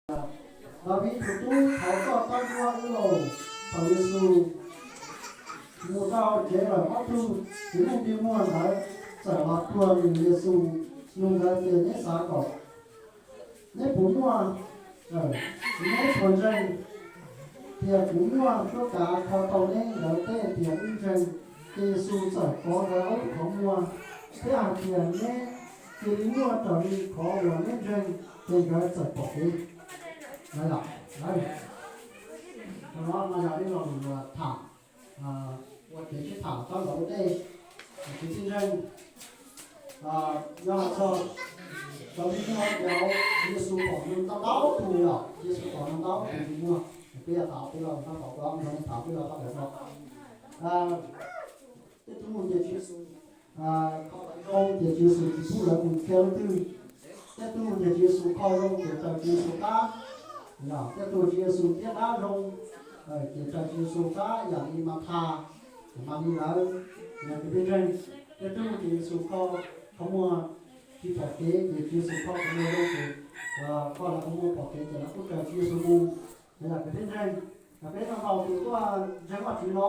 Daviv tus tub, thov koj pab muab wb lauj. Thaum Yexus mus rau tsev lawm, ob tug txiv neej dig muag ntawd txawm los cuag nws. Yexus nug nkawd tias, Neb xav kom neb puas muaj, neb puas ntseeg tias kuv muaj cuab kav kho tau neb? Nkawd teb tias, Wb ntseeg. Ces Yexus txawm kov nkawd ob lub qhov muag thiab hais tias, Neb cia li nyob raws li qhov uas neb ntseeg. Ces nkawd txawm pom kev. Yog, no yog ib lo lus tham, ua kev sib tham rau lawv ua ntej. Kwv tij ntseeg, yog hais txog cov dig muag, Yexus pom nws ntau ntau tus, yog Yexus pom nws ntau tus dig muag. Peb yog tham peb los tham, peb los tham peb los tham no. Tej tug mus ntias Tswv Yexus kho zoo, ces Tswv Yexus tsis pub lawv mus qhia leej twg. Tej tug mus ntias Tswv Yexus kho zoo ces raws Tswv Yexus qab. Tej tug Tswv Yexus thiab dab zoo, ces raws Tswv Yexus qab, yam li Mathas, Malis lawv. Kwv tij ntseeg, tej tug mus ntias Tswv Yexus kho, qhov muag tsis pom kev, ces Tswv Yexus kho qhov muag zoo ces kho lawv qhov muag pom kev ces lawv kuj raws Tswv Yexus mus. Yog kwv tij ntseeg, yog peb no tau tus tuaj ntseeg Vajtswv no,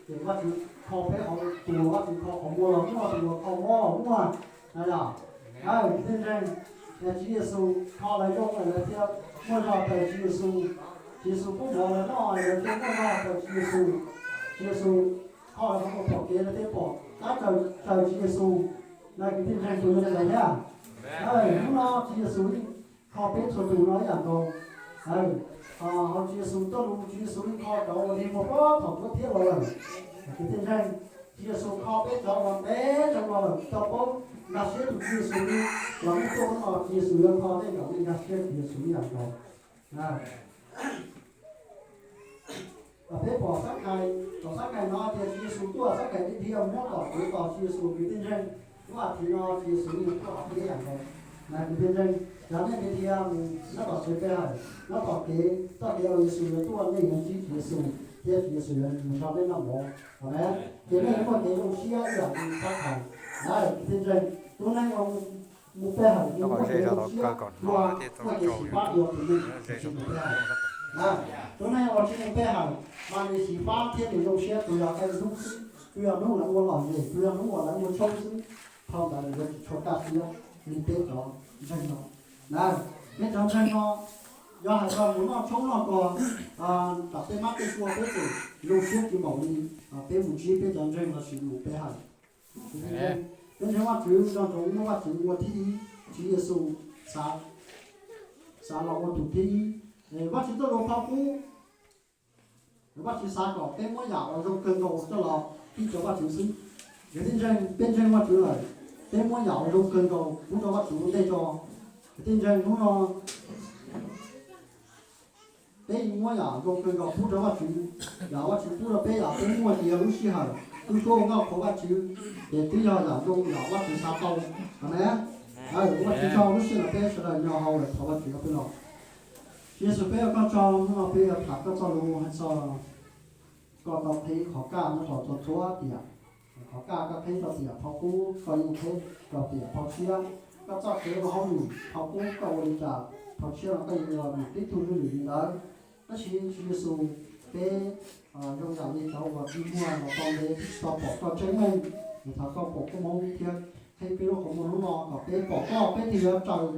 ces Vajtswv kho peb hauv, tus uas Vajtswv kho qhov muag los muaj, tus uas kho mob los muaj. Yog, kwv tij ntseeg, Tswv Yexus kho lawv zoo lawm lawv thiaj muaj zog raws Tswv Yexus. Tswv Yexus pub mov lawv noj lawv thiaj muaj zog raws Tswv Yexus. Tswv Yexus kho lawv qhov muag pom kev lawv thiaj pom qab raws Tswv Yexus. Kwv tij ntseeg, tus yuav li ntawd thiab. Hnub no Tswv Yexus yeej kho peb txhua tus no ib yam nkaus. Hos Tswv Yexus tuaj lus, Tswv Yexus yeej kho cov uas dig muag puag thaum ntsuab thiab los lawm. Kwv tij ntseeg, Tswv Yexus kho peb cov uas ntev zoo no lawm, tsis tau paub nkag siab tus Tswv Yexus li, los yeej tuaj hnub no Tswv Yexus yuav kho nej kom nej nkag siab Tswv Yexus ib yam nkaus. Peb pom Xab Kais, pom Xab Kais no tias Tswv Yexus tuaj, Xab Kais dhia dhia muab tom kev tos Tswv Yexus. Kwv tij ntseeg, hnub no Tswv Yexus yeej tuaj hauv peb ib yam nkaus. Kwv tij ntseeg, yog nej dhia dhia mus nyob tom tsev pe hawm, nyob tom kev, txoj kev uas Yexus yuav tuaj, nej yuav ntsib Tswv Yexus thiab Tswv Yexus yuav mus nrog nej noj mov. Amees. Ces nej yuav muaj kev zoo siab ib yam li Xab Kais. Kwv tij ntseeg, tus neeg uas mus pe hawm nws muaj kev zoo siab dua, muaj kev xyiv fab dua tus neeg uas tsis mus pe hawm. Tus neeg uas tsis mus pe hawm mas nws xyiv fab thiab nws zoo siab tsuas yog kaj ntug xwb, tsuas yog hnub lawv ua lom zem, tsuas yog hnub uas lawv ua tshoob xwb. Thaum ntawd nws yuav tsis tshua kaj siab li peb cov ntseeg no. Peb cov ntseeg no, yog hais tias mus noj tshoob noj kos, tam tej mab tej cua peb tseem zoo siab tsis npaum li peb mus ntsib peb cov ntseeg lossis mus pe hawm. Peb ntseeg Vajtswv nco ntsoov muab Vajtswv ua thib ib, Tswv Yexus xav los ua tus thib ib. Vajtswv txoj lus qhov qub, Vajtswv xav kom peb muab yam uas zoo kawg nkaus coj los pib rau Vajtswv xwb. Kwv tij ntseeg, peb ntseeg Vajtswv lawm, peb muab yam uas zoo kawg nkaus pub rau Vajtswv ua ntej tso. Kwv tij ntseeg, hnub no peb muab yam zoo kawg nkaus pub rau Vajtswv. Yam Vajtswv pub rau peb, yam peb muaj ces yog lub sij hawm, lub suab ua nkauj qhuas Vajtswv, ces twb yog yam zoo yam Vajtswv xav tau. Amees. Ua Vajtswv tsaug, lub sij hawm peb sawv daws nyo hau lawm, thov Vajtswv peb los. Tswv Yexus, peb ua koj tsaug, hnub no peb yuav tham koj txoj lus hais txog koj tau qhib qhov kaj nyob rau txhua txhua tiam. Qhov kaj koj qhib rau tiam qhov qub, koj yeej qhib rau tiam qhov tshiab. Koj txoj kev ua hauj lwm qhov qub koj ua li cas, qhov tshiab no koj yeej ua nws tib tug lwj lwm li ntawd. Tab sis Tswv Yexus, peb zoo yam li cov uas dig muag los tau ntev tsis tau pom koj tseeb meej, es thov koj pom koob hmoov thiab qhib peb lub qhov muag hnub no kom peb pom koj, peb thiaj yuav raws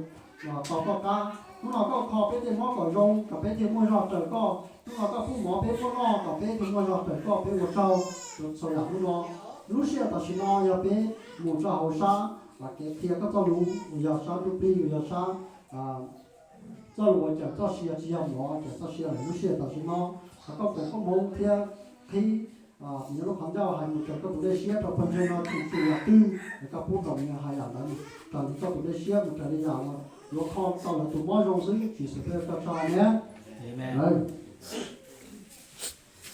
los tau koj qab. Hnub no koj kho peb tej mob kom zoo kom peb thiaj muaj zog raws koj. Hnub no koj pub mov peb muab noj kom peb thiaj muaj zog raws koj, peb ua tsaug txhua yam hnub no. Lub sij hawm tam sim no yog peb mus rau hauv sab los kev qhia koj txoj lus uas yog sab ntsuj plig, uas yog sab txoj lus uas cawm txoj sia, tsis yog mov cawm txoj sia lawm. Lub sij hawm tam sim no thov koj foom koob hmoov thiab qhib nws lub qhov ncauj hais mus raws koj tus dej siab rau pawg ntseeg no txhua yam twg, es koj pub kom nws hais yam ntawd raws li koj tus dej siab mus raws li yam uas yuav kho tau lawv tus mob zoo xwb. Tswv Yexus, peb ua koj tsaug na.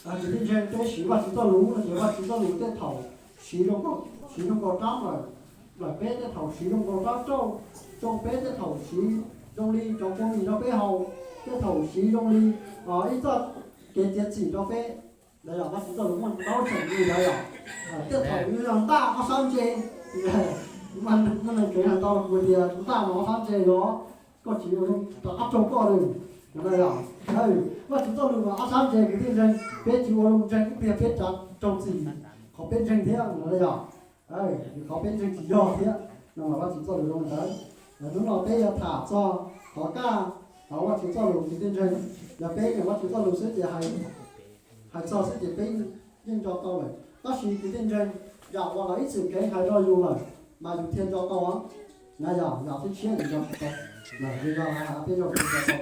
Kwv tij ntseeg, peb siv Vajtswv txoj lus no ces Vajtswv txoj lus tej thaum siv zoo, siv zoo nkaus rab nplawm, nplawm peb, tej thaum siv zoo nkaus rab rauj tsoo peb, tej thaum siv zoo li cov kua mis rau peb haus, tej thaum siv zoo li ib txoj kev txiav txim rau peb. Ntawd yog Vajtswv txoj lus muaj ntau tseem li ntawd yom. Tej thaum yog ntaj ob sab ntse, muaj neeg tseem hais tau kuv tias ntaj no ob sab ntse yog koj tsis ua zoo rov qab rau koj li. Yog, Vajtswv txoj lus mas ob sab ntseeg kwv tij ntseeg, peb tsis ua lus ntseeg ib pliag peb tsav raug txim qhov peb ntseeg thiab no yog, qhov peb ntseeg tsis yog thiab no mas Vajtswv txoj lus zoo ntawd. Hnub no peb yuav tham txog qhov kaj, qhov Vajtswv txoj lus kwv tij ntseeg, yog peb nyeem Vajtswv txoj lus xwb ces hais txog xwb ces peb yeej nco tau lawm. Tab sis kwv tij ntseeg, yam uas lawv ib txwm kev hais rau yus lawm mas yus thiaj nco tau na, yog yam thib tshiab yus nco tsis tau, yus yog hais peb zoo nco tau.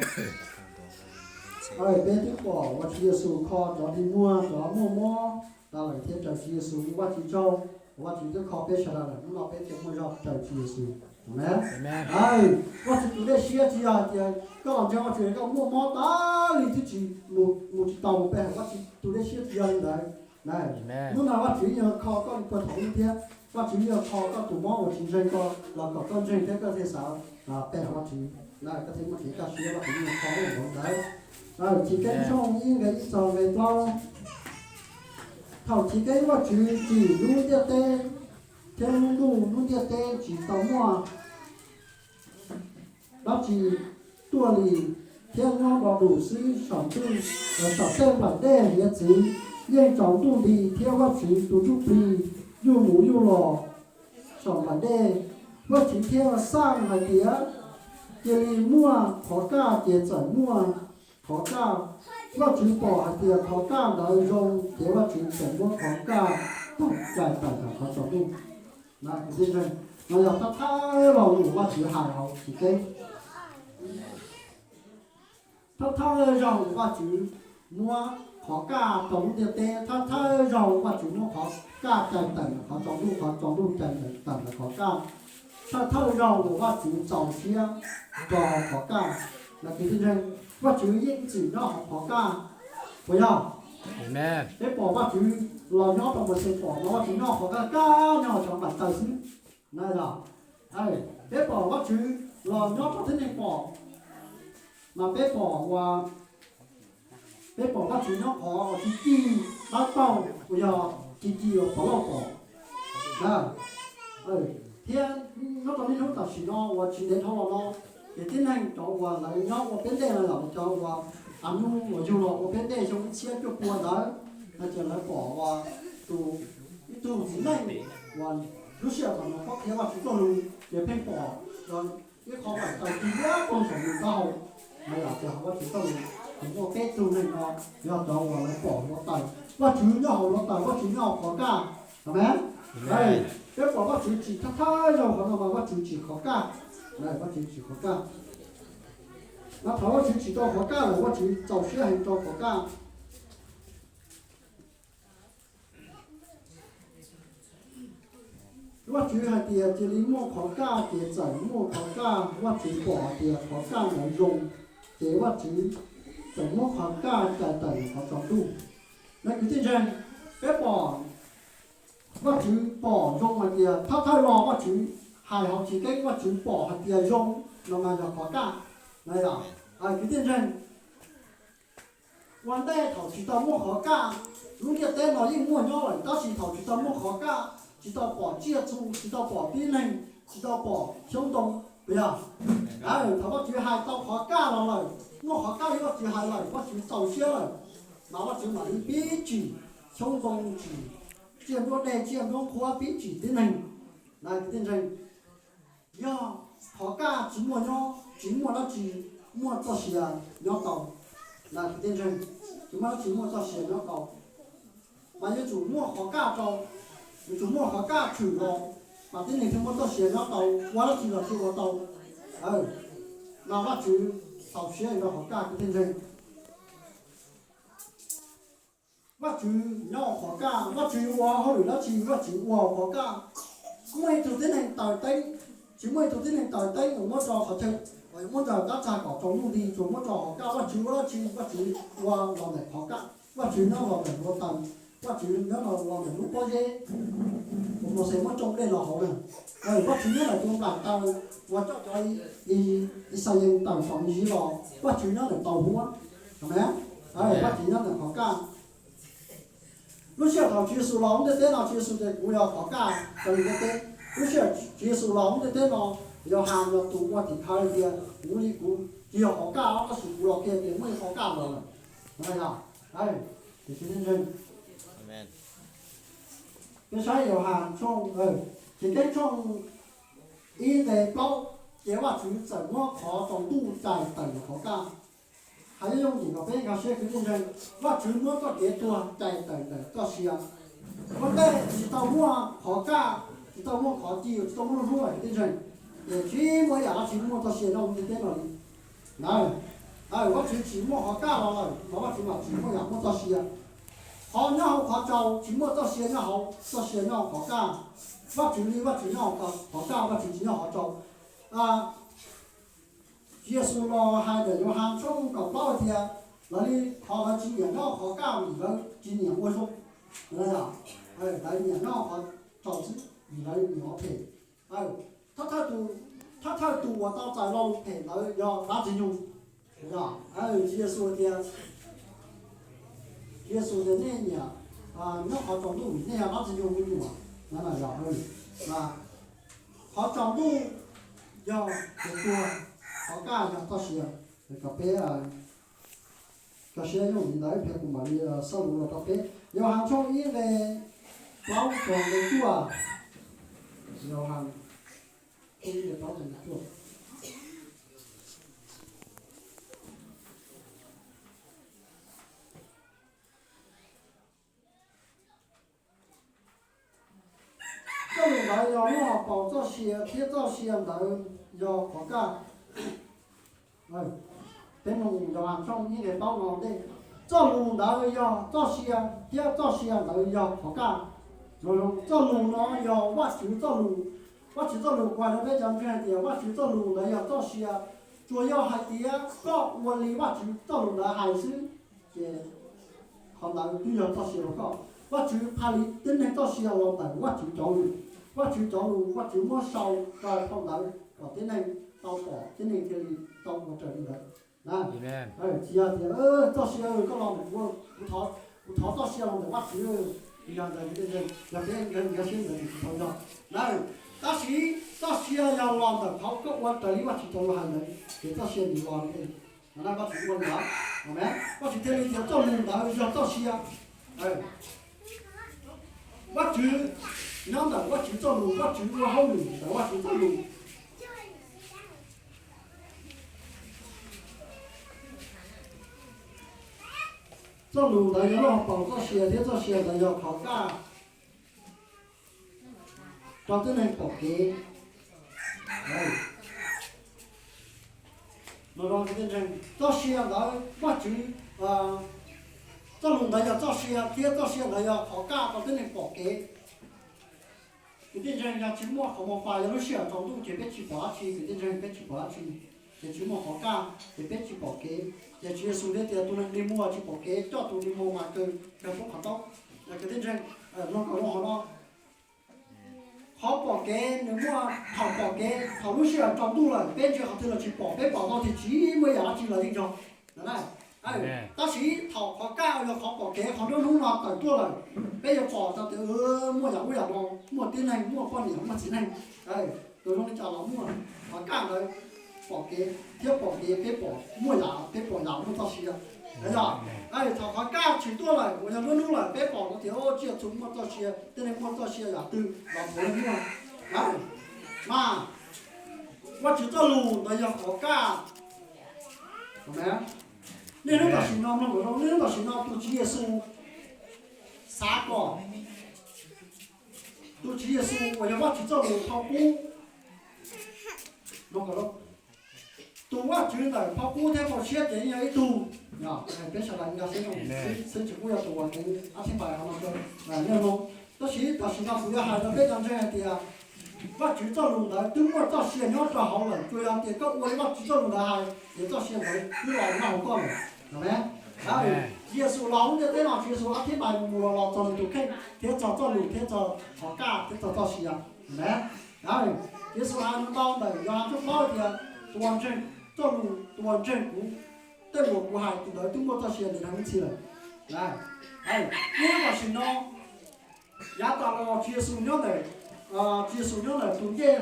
Peb twb pom Vajtswv Yexus kho cov dig muag, cov muaj mob tas lawm thiab raws Tswv Yexus ua Vajtswv tsaug, Vajtswv twb kho peb sawv daws lawm, hnub no peb thiaj muaj zog raws Tswv Yexus. Amees. Vajtswv tus dej siab tsis yog hais tias koj los ntseeg Vajtswv koj muaj mob tas li twb tsis mus tsis tau mus pe hawm, Vajtswv tus dej siab tsis yog li ntawd. Hnub no Vajtswv yeej yuav kho koj li puag thaum ub thiab, Vajtswv yeej yuav kho koj tus mob uas tsis ntseeg koj los kom koj ntseeg thiab koj thiaj xav pe hawm Vajtswv, koj thiaj muaj kev kaj siab, Vajtswv yeej yuav kho ib yam nkaus ntawd. Chiv Keeb tshooj ib nqe ib txog nqe plaub. Thaum chiv keeb Vajtswv tsim lub ntiaj teb thiab lub ntuj, lub ntiaj teb tsis tau muaj dab tsi tuaj li, thiab nyob do dus xwb. Saum ntuj, saum tej nplaim dej hiav txwv yeej tsaus ntuj nti, thiab Vajtswv tus ntsuj plig yuj mus yuj los saum nplaim dej. Vajtswv thiaj xaj hais tias, cia li muaj qhov kaj, ces txawm muaj qhov kaj. Vajtswv pom hais tias qhov kaj ntawd zoo, ces Vajtswv txawm muab qhov kaj cais tawm ntawm qhov tsaus ntuj. Kwv tij ntseeg, no yog thawj thawj los uas Vajtswv hais hauv Chiv Keeb. Thawj thawj zaug uas Vajtswv muab qhov kaj rau lub ntiaj teb, thawj thawj zaug Vajtswv muab qhov kaj cais tawm ntawm qhov tsaus ntuj, qhov tsaus ntuj cais tawm ntawm qhov kaj. Thawj thawj zaug uas Vajtswv txaus siab rau qhov kaj. Kwv tij ntseeg, Vajtswv yeej txwm nyob hauv qhov kaj, puas yog? Peb pom Vajtswv los nyob rau Mauxes pom no Vajtswv nyob qhov kaj kaj nyob hauv cov nplaim taw xwb na yog. Peb pom Vajtswv los nyob rau tib neeg pom, mas peb pom uas peb pom Vajtswv nyob qhov uas ci ci dawb paug uas yog ci ci uas pom lauj pom na. Thiab nyob rau niaj hnub tam sim no uas tsis ntev dhau los no, ces tib neeg cov uas lawv nyob ua peb ntej no los cov uas av nub uas yug los ua peb ntej xyoo ib txhiab cuaj pua ntawd, no ces lawv pom uas tus, ib tug txiv neej uas lub sij hawm thaum nws qhuab qhia Vajtswv txoj lus ces pheej pom ib qho nplaim taw ci liab ploog saum nws taub hau. Yog tias hauv Vajtswv txoj lus ces muaj peb tug neeg no yog cov uas lawv pom hluav taws, Vajtswv nyob hauv hluav taws, Vajtswv nyob hauv qhov kaj. Amees. Peb pom Vajtswv tsim thawj thawj zaug qhov no mas Vajtswv tsim qhov kaj. Vajtswv tsim qhov kaj. Mas thaum Vajtswv tsim tau qhov kaj lawm Vajtswv txaus siab heev rau qhov kaj. Vajtswv hais tias cia li muaj qhov kaj ces txawm muaj qhov kaj. Vajtswv pom hais tias qhov kaj ntawd zoo, ces Vajtswv txawm muab qhov kaj cais tawm ntawm qhov tsaus ntuj. Na kwv tij ntseeg, peb pom Vajtswv pom zoo hais tias thawj thawj los Vajtswv hais hauv Chiv Keeb Vajtswv pom hais tias zoo no mas yog qhov kaj na yom. Kwv tij ntseeg, ua ntej thaum tsis tau muaj qhov kaj, lub ntiaj teb no yeej muaj nyob lawm, tab sis thaum tsis tau muaj qhov kaj, tsis tau pom tsiaj txhu, tsis tau pom tib neeg, tsis tau pom xyoob ntoo, puas yog? Thaum Vajtswv hais tau qhov kaj los lawm, muaj qhov kaj li Vajtswv hais lawm, Vajtswv txaus siab lawm, mas Vajtswv mam li pib tsim xyoob ntoo, tsim tsiaj nruab deg, tsiaj nruab nqhuab, pib tsim tib neeg. Kwv tij ntseeg, yog qhov kaj tsis muaj nyob, tsis muaj dab tsi muaj txoj sia nyob tau. Kwv tij ntseeg, tsis muaj dab tsi muaj txoj sia nyob tau, mas yuav tsum muaj qhov kaj rau, yuav tsum muaj qhov kaj tshwm los, mas tib neeg thiaj muaj txoj sia nyob tau, ua dab tsi los thiaj ua tau. Mas Vajtswv txaus siab rau qhov kaj kwv tij ntseeg. Vajtswv nyob hauv qhov kaj, Vajtswv ua hauj lwm dab tsi Vajtswv ua hauv qhov kaj. Muaj ib tug tib neeg taws teeb, tsis muaj ib tug tib neeg taws teeb uas muab tso qhov chaw, muab ntsaws qab tsag kom tsaus ntuj nti, tsuas muab tso hauv kaj. Vajtswv ua dab tsi Vajtswv ua los ntawm qhov kaj, Vajtswv nyob los ntawm hluav taws, Vajtswv nyob los ntawm lub pob zeb uas Mauxes muab tsoo dej los hauv na. Vajtswv nyob ntawm tus nplaim taw uas coj cov Yixalayees tawm saum Iziv los, Vajtswv nyob ntawm tau huab. Vajtswv nyob ntawm qhov kaj. Lub sij hawm thaum Tswv Yexus los lub ntiaj teb no Tswv Yexus tias kuv yog qhov kaj rau lub ntiaj teb. Lub sij hawm Tswv Yexus los lub ntiaj teb no, Yauhas yog tus ua tim khawv tias kuv li kuv Yog qhov kaj, tab sis kuv los qhia tias muaj ib qhov kaj los lawm. Yog, peb saib Yauhas tshooj, Chivkeeb tshooj ib nqe plaub, ces Vajtswv txawm muab qhov tsaus ntuj cais tawm ntawm qhov kaj. Hais yooj yim kom peb nkag siab kwv tij ntseeg, Vajtswv muab txoj kev tuag cais tawm ntawm txoj sia. Ua ntej tsis tau muaj qhov kaj, tsis tau muaj qhov ci, tsis tau muaj lub hlub kwv tij ntseeg, ces tsis muaj ib yam dab tsi muaj txoj sia nyob hauv ntiaj teb no li. Na, Vajtswv tsis muaj qhov kaj los lawm mas Vajtswv mam tsis muaj yam muaj txoj sia. Qhov nyob hauv qhov tsaus tsis muaj txoj sia nyob hauv, txoj sia nyob hauv qhov kaj. Vajtswv li Vajtswv nyob hauv qhov kaj, Vajtswv tsis nyob hauv qhov tsaus. Tswv Yexus los hais ntawm Yauhas tshooj kaum plaub hais tias lawv li qhov lawv tsis nyiam nyob qhov kaj vim lawv tsis nyiam ua zoo. Lawv nyiam nyob qhov tsaus xwb vim lawv nyiam ua phem. Thawj thawj tus uas tau txais lo lus phem ntawd yog dab tsi nyuag? Tswv Yexus tias, Tswv Yexus tias nej nyiam nyob qhov tsaus ntuj vim nej yog dab tsi nyuag me nyuam. Qhov tsaus ntuj yog kev tuag, qhov kaj yog txoj sia. Kom peb nkag siab yooj yim ntawd ib pliag kuv mam li xa lus los rau peb. Yauhas tshooj ib nqe plaub txog nqe cuaj. Yauhas ib nqe plaub txog nqe cuaj. Txoj lus ntawd yog lub hauv paus txoj sia thiab txoj sia ntawd yog qhov kaj. Peb mloog Yauhas tshooj ib nqe plaub no ntej. Txoj lus ntawd yog txoj sia thiab txoj sia ntawd yog qhov kaj. Txoj lus no yog Vajtswv txoj lus. Vajtswv txoj lus kuv hais rau peb cov ntseeg hais tias Vajtswv txoj lus ntawd yog txoj sia. Tsuas yog hais tias koj ua li Vajtswv txoj lus ntawd hais xwb, ces qhov ntawd twb yog txoj sia rau koj. Vajtswv pha li tib neeg txoj sia los ntawm Vajtswv cov lus. Vajtswv cov lus Vajtswv muab sau rau phau ntawv kom tib neeg tau pom, tib neeg thiaj li tau ua raws li ntawd. Tsis yog tias txoj sia koj los ntawm kuv, kuv thov txoj sia los ntawm Vajtswv, yog ntawd, yog peb nkag siab ntawd tsis tau yog na. Tab sis txoj sia yog los ntawm qhov koj ua raws li Vajtswv cov lus hais ntawd ces txoj sia nws los li. Ntawd Vajtswv ua li ntawd, Vajtswv thiaj li tias txoj lus ntawd yog txoj sia. Vajtswv, nyob ntawm Vajtswv txoj lus, Vajtswv ua hauj lwm ntawm Vajtswv txoj lus. Txoj lus ntawd yog lub hauv paus txoj sia thiab txoj sia ntawd yog qhov kaj rau tib neeg pom kev. Txoj sia ntawd Vajtswv, txoj lus ntawd yog txoj sia thiab txoj sia ntawd yog qhov kaj rau tib neeg pom kev. Kwv tij ntseeg, yog tsis muaj qhov muag fais, yog lub sij hawm tsaus ntuj ces peb tsis pom dab tsi, kwv tij ntseeg, peb tsis pom dab tsi, ces tsis muaj qhov kaj ces peb tsis pom kev. Ces Tswv Yexus thiaj tias tus neeg dig muag tsis pom kev, coj tus dig muag mas kawg, kawg poob qhov taub. Kwv tij ntseeg, mloog kom zoo hauv no. Qhov pom kev nws muaj thaum pom kev, thaum lub sij hawm tsaus ntuj lawm peb ntsia qhov twg los tsis pom, peb pom tau tias tsis muaj yam dab tsi los yeej yog. Tab sis thaum qhov kaj uas yog qhov pom kev qhov nruab hnub no tawm tuaj lawm, peb yuav pom tau tias muaj yam ub yam no, muaj tib neeg, muaj poj niam, muaj txiv neej, tus zoo li cas los muaj. Qhov kaj ntawd pom kev thiab pom kev peb pom muaj yam, peb pom yam muaj txoj sia. Yog thaum qhov kaj tshwm tuaj lawm uas yog nruab hnub lawm peb pom tau tias tsiaj txhu muaj txoj sia, tib neeg muaj txoj sia yam twg los puav leej muaj. Mas Vajtswv txoj lus ntawd yog qhov kaj. Nej hnub tam sim no mloog, nej hnub tam sim no tus Tswv Yexus xav kom tus Tswv Yexus uas yog Vajtswv txoj lus phau qub, tus Vajtswv ntawm phau qub thiab phau tshiab ces yeej yog ib tug. Peb sawv daws nkag siab, xib tsis pub yog tus uas kev ab thib pais hauv no nej mloog. Tab sis tam sim no kuv yuav hais rau peb cov ntseeg hais tias Vajtswv txoj lus ntawd twb muaj txoj sia nyob rau hauv lawm, tsuas yog tias koj ua li Vajtswv txoj lus ntawd hais ces txoj sia ntawd twb los nyob hauv koj lawm. Tswv Yexus los hauv ntiaj teb no, Tswv Yexus ab thib pais mus los los txog nws tus kheej thiab txog txoj lus thiab txog qhov kaj thiab txog txoj sia. Tswv Yexus hais ntau ntawm Yauhas tshooj plaub tias tus uas ntseeg txoj lus, tus uas ntseeg kuv, tej uas kuv hais tus ntawd twb muaj txoj sia ntev dhau ib txhis lawm. Nyob tam sim no, yav tas los Tswv Yexus nyob ntawm, Tswv Yexus nyob ntawm tus ncej,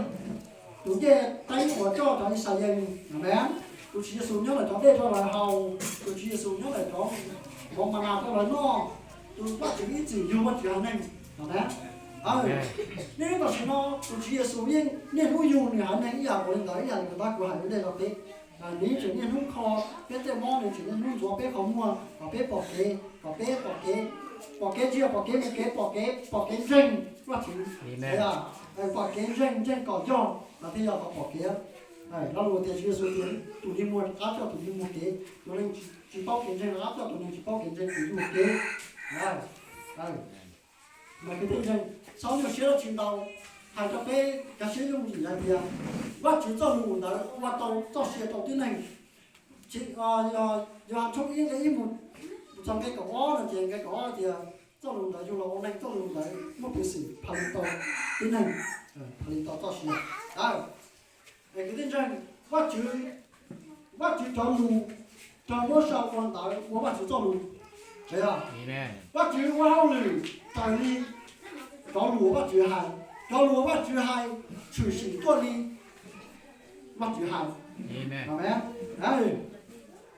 tus ncej teeb uas coj cov Yixalayees, amees. Tus Tswv Yexus nyob lawm cov dej rau lawv haus, tus Tswv Yexus nyob lawm cov mov mas nas rau lawv noj, tus Vajtswv ib txwm yug Vajtswv haiv neeg no na. Nej tam sim no tus Tswv Yexus yeej niaj hnub yug nws haiv neeg ib yam nkaus li ntawd, ib yam li kuv tab kuv hais ua ntej rau peb. Nws tseem niaj hnub kho peb tej mob, nws tseem niaj hnub ntxuav peb qhov muag kom peb pom kev, kom peb pom kev, pom kev tsis yog pom kev mus kev, pom kev, pom kev ntseeg Vajtswv, pom kev ntseeg, ntseeg kom yog los thiaj yog qhov pom kev. Lo lus tias Tswv Yexus tias tus niag muag qab coj tus niag muag kev, tus neeg tsis paub kev ntseeg qab coj tus neeg tsis paub kev ntseeg tus niag muag kev. Mas kwv tij ntseeg, txhob nyuaj siab dab tsi ntau, hais rau peb kav siab yooj yim hais tias Vajtswv txoj lus ntawd ua tau txoj sia rau tib neeg. Yauhas tshooj ib nqe ib mus txog nqe kaum ob no ces nqe kaum ob tias txoj lus ntawd yug los ua neeg, txoj lus ntawd muaj peev xwm pha li tau tib neeg, pha li tau txoj sia. Kwv tij ntseeg, Vajtswv, Vajtswv cov lus raug muab sau ua ntawv ua Vajtswv txoj lus. Vajtswv ua hauj lwm raws li cov lus uas Vajtswv hais, cov lus uas Vajtswv hais tshwm sim tuaj li Vajtswv hais.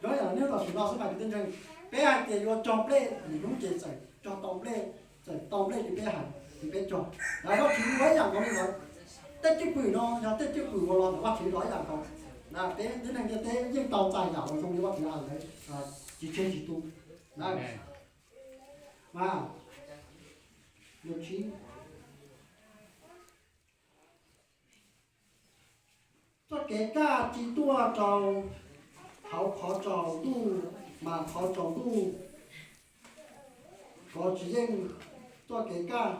Cov yam neb tam sim no xwb mas kwv tij ntseeg, peb hais tias yuav cog nplej lwm hnub ces txawm cog tau nplej, txawm tau nplej li peb hais li peb cog. Vajtswv ua ib yam nkaus li ntawd. Tej cwj pwm no yog tej cwj pwm uas los ntawm Vajtswv los ib yam nkaus. Peb tib neeg ntiaj teb yeej tau txais yam uas zoo li Vajtswv hais ntawd, tsis tseg tsis tu. Txoj kev kaj tsis tuaj rau hauv qhov tsaus ntuj, mas qhov tsaus ntuj kov tsis yeej txoj kev kaj.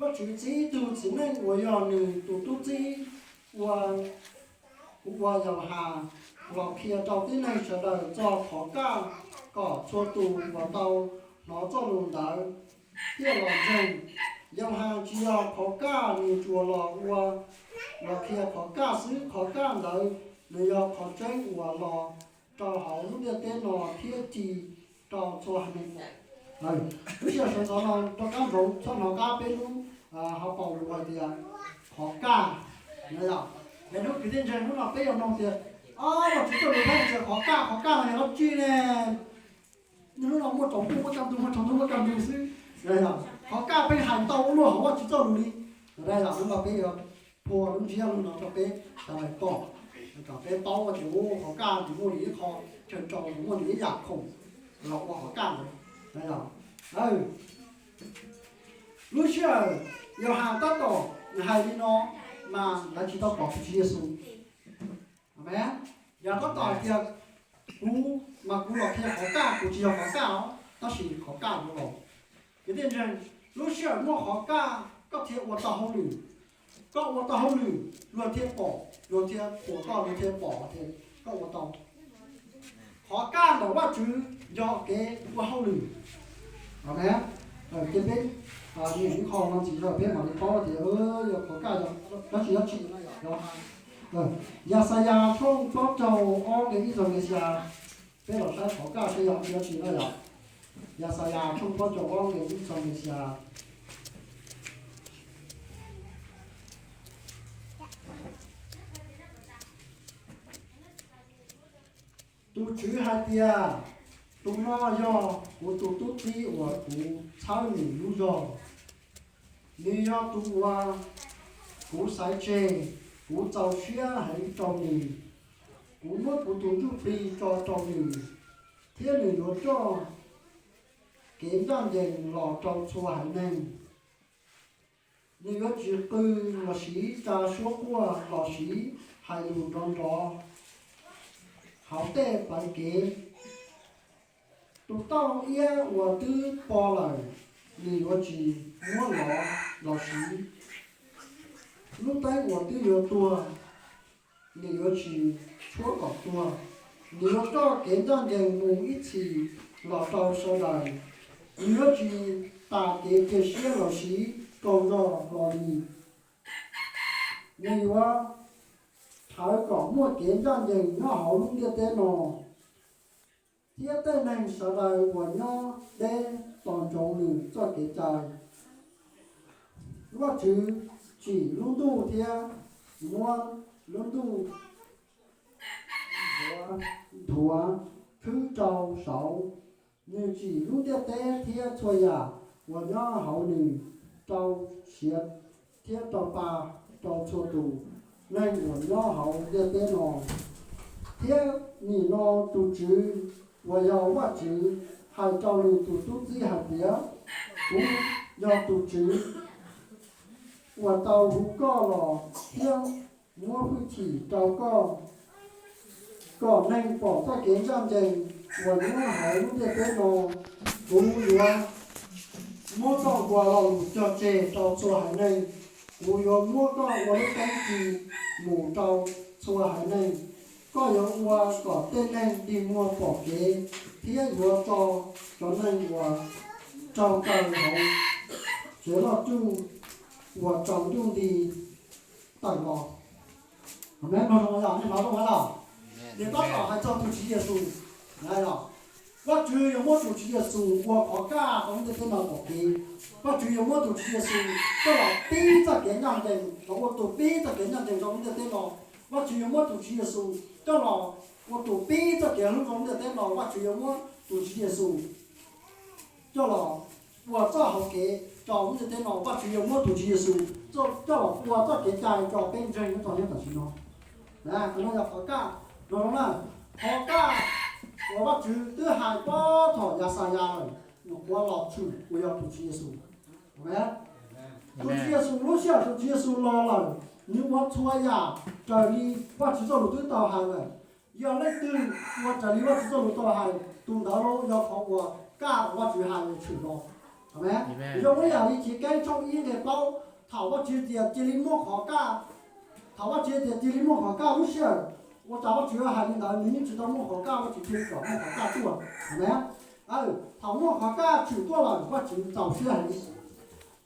Vajtswv txib ib tug txiv neej uas yog nws tus tub txib ua, ua Yauhas los qhia rau tib neeg sawv daws txog qhov kaj, kom txhua tus uas tau hnov txoj lus ntawd thiaj los ntseeg. Yauhas tsis yog qhov kaj, nws tsuas los ua, los qhia qhov kaj xwb. Qhov kaj ntawd nws yog qhov tseeb uas los rau hauv lub ntiaj teb no thiab ci rau txhua haiv neeg. Lub sij hawm sawv ntxov no rov qab ntsoov txhob hnov qab peb lub hauv paus lus hais tias qhov kaj. Yog hnub kwv tij ntseeg hnub no peb yuav nug tias, Vajtswv txoj lus hais tias qhov kaj, qhov kaj no yog dab tsi ne? Hnub no muaj tsaus ntuj muaj kaj ntug, muaj tsaus ntuj muaj kaj ntug xwb. Qhov kaj pheej hais ntau ua luaj hauv Vajtswv txoj lus li. Hnub no peb yuav phua lub ntsiab lus no rau peb sawv daws kom, kom peb paub tias qhov kaj nws muaj nws ib qho chaw tsaus, nws muaj nws ib yam khoom los ua qhov kaj ntawd. Lub sij hawm Yauhas tab tom hais li no mas lawv tsis tau pom tus Tswv Yexus. Yog tab tom hais tias, Kuv mas kuv los qhia qhov kaj, kuv tsis yog qhov kaj os, tab sis qhov kaj yuav los. Kwv tij ntseeg, lub sij hawm muaj qhov kaj koj thiaj ua tau hauj lwm. Koj ua tau hauj lwm luag thiaj pom, luag thiaj pom koj, luag thiaj pom tias koj ua tau. Qhov kaj ntawm Vajtswv yog kev ua hauj lwm. Ces peb nyeem ib qho no ntxiv rau peb mam li paub tias yog qhov kaj yog dab tsi dab tsi no yom. Yaxayas tshooj plaub caug ob nqe ib txog nqe xya, peb los saib qhov kaj peb yog dab tsi no yom. Yaxayas tshooj plaub caug ob nqe ib txog nqe xya. Tus Tswv hais tias, Tus no yog kuv tus tub txib uas kuv txhawb nws lub zog. Nws yog tus uas kuv xaiv tseg, kuv txaus siab heev rau nws. Kuv muab kuv tus ntsuj plig tso rau nws, thiab nws yuav coj kev ncaj ncees los rau txhua haiv neeg. Nws yuav tsis qw lossis tsa suab quaj lossis hais lus nrov nrov hauv tej plawv kev. Tus tauj iab uas twb po lawm, nws yuav tsis muab lov lossis lub teeb uas twb yuav tuag, nws yuav tsis tshuab kom tuag. Nws yuav coj kev ncaj ncees mus ib txhis los rau sawv daws. Nws yuav tsis tas kev cia siab lossis qaug zog hlo li. Nws yuav rhawv kom muaj kev ncaj ncees nyob hauv lub ntiaj teb no. thiab tej neeg sawv daws uas nyob deb tos ntsoov nws txoj kev cai. Vajtswv tsim lub ntuj thiab muab lub ntuj nthuav khwb rau saud. Nws tsim lub ntiaj teb thiab txhua yam uas nyob hauv nws, rau siav thiab rau pa rau txhua tus neeg uas nyob hauv ntiaj teb no. Thiab nim no tus Tswv uas yog Vajtswv hais rau nws tus tub txib hais tias, kuv yog tus Tswv uas tau hu koj los thiab muab hwj chim rau koj, kom neeg pom txoj kev ncaj ncees uas nyob hauv lub ntiaj teb no. Kuv yuav muab koj ua lo lus cog tseg rau txhua haiv neeg. Kuv yuav muab koj ua lub teeb ci mus rau txhua haiv neeg. Koj yuav ua kom tej neeg dig muag pom kev, thiab yuav tso cov neeg uas raug kaw hauv tsev loj cuj uas tsaus ntuj nti tawm los. Amees, mloog zoo yog nej hnov zoo lawm. Nws tab tom hais txog tus Tswv Yexus. Vajtswv yuav muab tus Tswv Yexus ua qhov kaj rau lub ntiaj teb no pom kev. Vajtswv yuav muab tus Tswv Yexus coj los pib txoj kev ncaj ncees, los ua tus pib txoj kev ncaj ncees rau lub ntiaj teb no. Vajtswv yuav muab tus Tswv Yexus coj los ua tus pib txoj kev hlub rau lub ntiaj teb no. Vajtswv yuav muab tus Tswv Yexus coj los ua txoj hauv kev rau lub ntiaj teb no. Vajtswv yuav muab tus Tswv Yexus coj los ua txoj kev cai rau peb ntseeg nyob rau hnub tam sim no. Qhov no yog qhov kaj, no na, qhov kaj uas Vajtswv twb hais puag thaum Yaxayas lawm, nws qhuav los tshwm uas yog tus Tswv Yexus. Tus Tswv Yexus, lub sij hawm tus Tswv Yexus los lawm, nws ua txhua yam raws li Vajtswv txoj lus twb tau hais lawm. Yog leej twg ua raws li Vajtswv txoj lus tau hais, tus ntawd yog qhov uas kaj uas Vajtswv hais tshwm los. Amees. Zoo ib yam li Chiv Keeb tshooj ib nqe plaub, thaum Vajtswv tias cia li muaj qhov kaj, thaum Vajtswv tias cia li muaj qhov kaj lub sij hawm, ua cas Vajtswv hais li ntawd, nws yeej tsis tau muaj qhov kaj, Vajtswv cia li kom muaj qhov kaj tuaj. Amees. Thaum muaj qhov kaj tshwm tuaj lawm, Vajtswv txaus siab heev.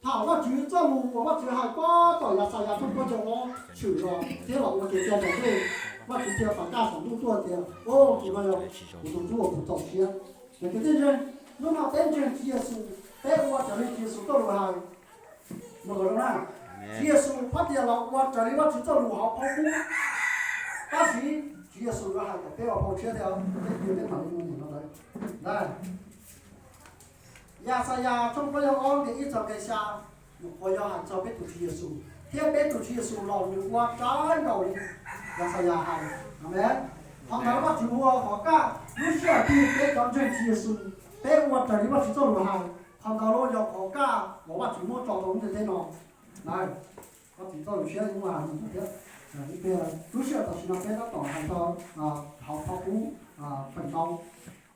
Thaum Vajtswv txoj lus uas Vajtswv hais puag thaum Yaxayas tshooj plaub caug ob tshwm los thiab los ua kev cai raus dej, Vajtswv thiaj pam kaj saum ntuj tuaj tias, o, tus no yog kuv tus ntsuj uas kuv txaus siab. Ces kwv tij ntseeg, hnub no peb ntseeg Tswv Yexus, peb ua raws li Tswv Yexus txoj lus hais. Mus kom zoo na, Tswv Yexus phab tias los ua raws li Vajtswv txoj lus hauv phau qub. Tab sis Tswv Yexus yuav hais kom peb ua phau tshiab thiab, peb cia peb mam li mus nim no lawm. Yaxayas tshooj plaub caug ob nqe ib txog nqe xya, nws qhuav yog hais txog peb tus Tswv Yexus, thiab peb tus Tswv Yexus los nws ua raws nkaus li Yaxayas hais. Amees. Qhov ntawd Vajtswv ua qhov kaj, lub sij hawm twg peb cov ntseeg Tswv Yexus, peb ua raws li Vajtswv txoj lus hais, qhov ntawd los yog qhov kaj uas Vajtswv muab tso rau lub ntiaj teb no. Vajtswv txoj lus siab muaj hais mus thiab, lub sij hawm tam sim no peb tab tom hais txog hauv phau qub feem ntau.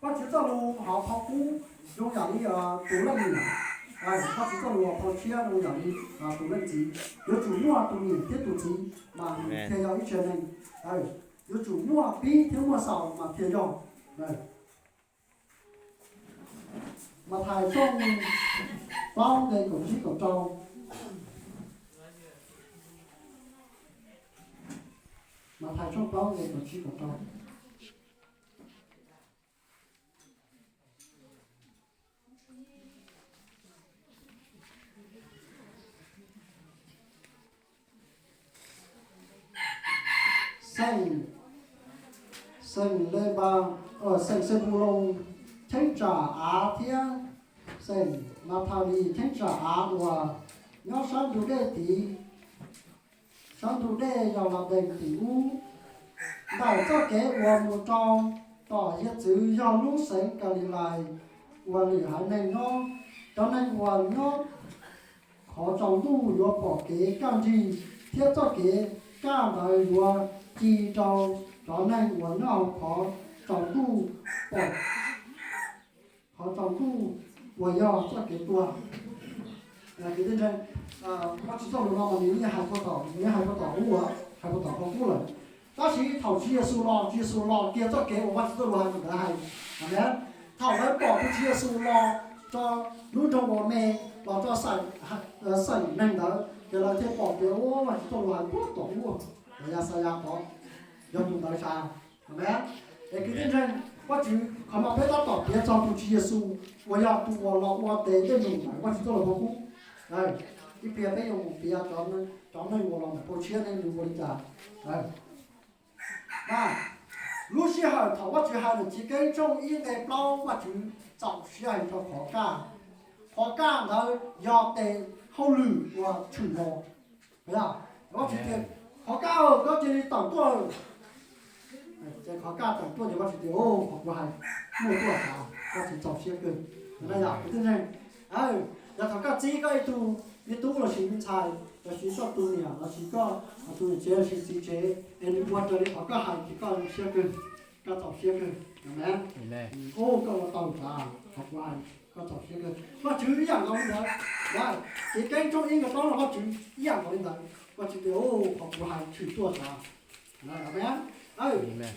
Vajtswv txoj lus hauv phau qub zoo yam li tus leej niam, Vajtswv txoj lus hauv phau tshiab zoo yam li tus leej txiv. Yuav tsum muaj tus niam thiab tus txiv mas thiaj yog ib tsev neeg. Yuav tsum muaj pib thiab muaj xaus mas thiaj yog. Mathais tshooj plaub nqe kaum tsib kaum rau. Mathais tshooj plaub nqe kaum tsib kaum rau. Xeem, xeem Lenpas, xeem Xenpuloos cheeb tsam av thiab xeem Nathalis cheeb tsam av uas nyob sab ntug dej tid, sab ntug dej Yauladees tim ub, ntawm txoj kev uas mus rau tom hiav txwv yog lub xeev Kalilais uas lwm haiv neeg nyob. Cov neeg uas nyob qhov tsaus ntuj yuav pom kev kaj nrig, thiab txoj kev kaj ntawd yuav ci rau cov neeg uas nyob hauv qhov tsaus ntuj pom, qhov tsaus ntuj uas yog txoj kev tuag. Kwv tij ntseeg, Vajtswv txoj lus no mas nws yeej hais puag tom, nws yeej hais puag tom ub, hais puag tom phau qub lawm. Tab sis thaum Tswv Yexus los, Tswv Yexus los kiag txoj kev uas Vajtswv txoj lus hais ntawd hais. Amees. Thaum lawv pom tus Tswv Yexus los rau lub nroog uas me, los rau xeem neeg ntawd ces lawv thiaj pom tias ua Vajtswv txoj lus hais puag tom ub, Yaxayas tod, yog tus ntawd sav. Amees. Es kwv tij ntseeg, Vajtswv, qhov no peb tab tom piav txog tus Tswv Yexus uas yog tus uas los ua tes dej num ntawm Vajtswv txoj lus pov kub. Ib pliag peb yuav mus piav cov neeg uas los ntawm phau tshiab ne nws ua li cas. Lub sij hawm thaum Vajtswv hais lawm Chiv Keeb tshooj ib nqe plaub, Vajtswv txaus siab heev rau qhov kaj. Qhov kaj ntawd yog tes hauj lwm uas tshwm los. Vajtswv tias, qhov kaj, koj cia li tawm tuaj. Ces qhov kaj tawm tuaj ces Vajtswv tias, qhov kuv hais muaj tuaj tas, Vajtswv txaus siab kawg. Yog kuv tij neeg, yog thaum koj txib koj ib tug, ib tug lossis me ntxhais lossis koj tus niam lossis koj tus niam tsev lossis txiv tsev es nws ua raws li qhov koj hais ces koj zoo siab kawg, koj txaus siab kawg. Amees. Koj ua tau tas qhov kuv hais, koj txaus siab kawg. Vajtswv ib yam nkaus li ntawd. Ces Keeb tshooj ib nqe plaub no Vajtswv ib yam nkaus li ntawd, Vajtswv tias, qhov kuv hais tshwm tuaj tas. Amees.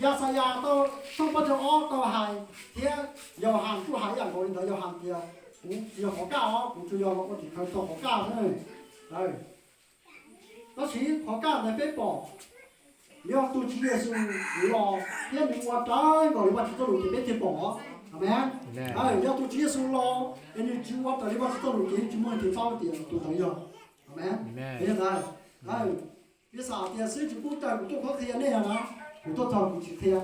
Yaxayas tau, tshooj plaub caug ob tau hais, thiab Yauhas kuj hais ib yam nkaus li ntawd. Yauhas tias, kuv tsis yog qhov kaj os, kuv tsuas yog los ua tim khawv txog qhov kaj xwb. Tab sis qhov kaj ntawd peb pom, yog tus Tswv Yexus los thiab nws ua raws nkaus li Vajtswv txoj lus ces peb thiaj pom. Amees. Yog tus Tswv Yexus los es nws tsis ua raws li Vajtswv txoj lus ces yeej tsis muaj leej twg paub tias tus ntawd yog. Amees. Yog ntawd, piv xam tias xib hwb Txiv Kub caw kuv tuaj qhuab qhia nej no, kuv tuaj txog kuv tsis qhia,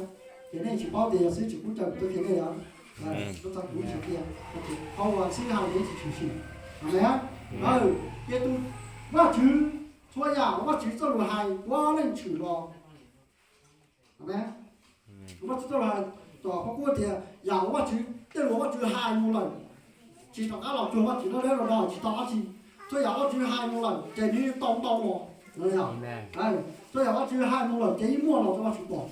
ces nej tsis paub tias yog xib hwb Txiv Kub caw kuv tuaj qhia nej os. Tuaj txog kuv tsis qhia, qhov uas xib hwb hais yeej tsis tshwm sim. Amees. Ces tus, Vajtswv, txhua yam Vajtswv txoj lus hais puav leej tshwm los. Amees. Vajtswv txoj lus hais, tom Paj Kub tias yam uas Vajtswv, tej lus Vajtswv hais mus lawm, tsis rov qab los cuag Vajtswv lawm, los tsis tau dab tsi. Txhua yam Vajtswv hais mus lawm ces nws tau ntau los. Txhua yam Vajtswv hais mus lawm ces yeej muaj los rau Vajtswv pom.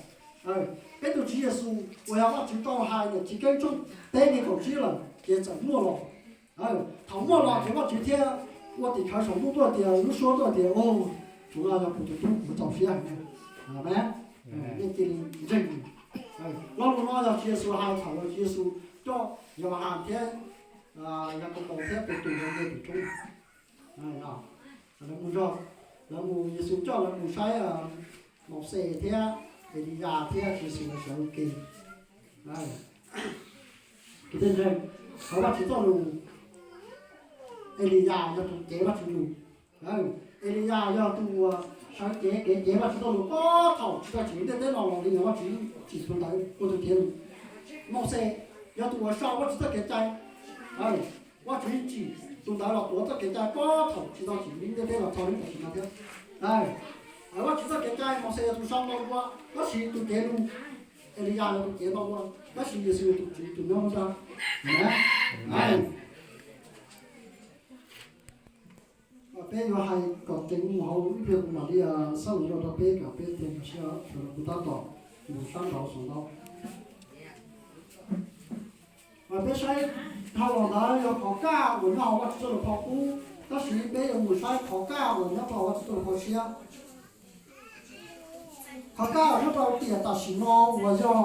Peb tus Tswv Yexus uas yog Vajtswv tau hais ntawm Chiv Keeb tshooj peb nqe kaum tsib lawm ces txawm muaj los. Thaum muaj los ces Vajtswv thiaj ua tim khawv saum ntuj tuaj tias, lub suab tuaj tias, tus no yog kuv tus tub, kuv txaus siab heev. Amees. Nej cia li ntseeg. Lo lus no yog Tswv Yexus hais thaum uas Tswv Yexus coj Yauhas thiab, Yakaunpaus thiab Petus lawv nce tus roob. Lawv mus zog, lawv mus, Yexus coj lawv mus saib Mauxes thiab Eliyas thiab Tswv Yexus lawv sawv ua ke. Kuv tij neeg, qhov Vajtswv txoj lus, Eliyas yog tus cev Vajtswv lus. Eliyas yog tus uas sawv cev kev cev Vajtswv txoj lus puag thaum tsis tau tsim lub ntiaj teb no los li, Vajtswv tsim tus ntawd ua tus cev lus. Mauxes yog tus uas sau Vajtswv txoj kev cai. Vajtswv tsim tus ntawd los tuav txoj kev cai puag thaum tsis tau tsim lub ntiaj teb los txog li tam sim no thiab. Vajtswv txoj kev cai Mauxes yog tus sau ntau dua, tab sis tus cev lus Eliyas yog tus cev ntau dua, tab sis Yexus yog tus tsim tus nyob nruab nrab. Peb yuav hais kom ceev mus hauv ib pliag kuv mam li xab lus rau peb kom peb thiaj li sawv daws kuv tab tom mus sab nraud saum no. Peb saib dhau los ntawd yog qhov kaj uas nyob hauv Vajtswv txoj lus phau qub, tab sis peb yuav mus saib qhov kaj uas nyob rau Vajtswv txoj lus phau siab. Qhov kaj uas nyob rau tiam tam sim no uas yog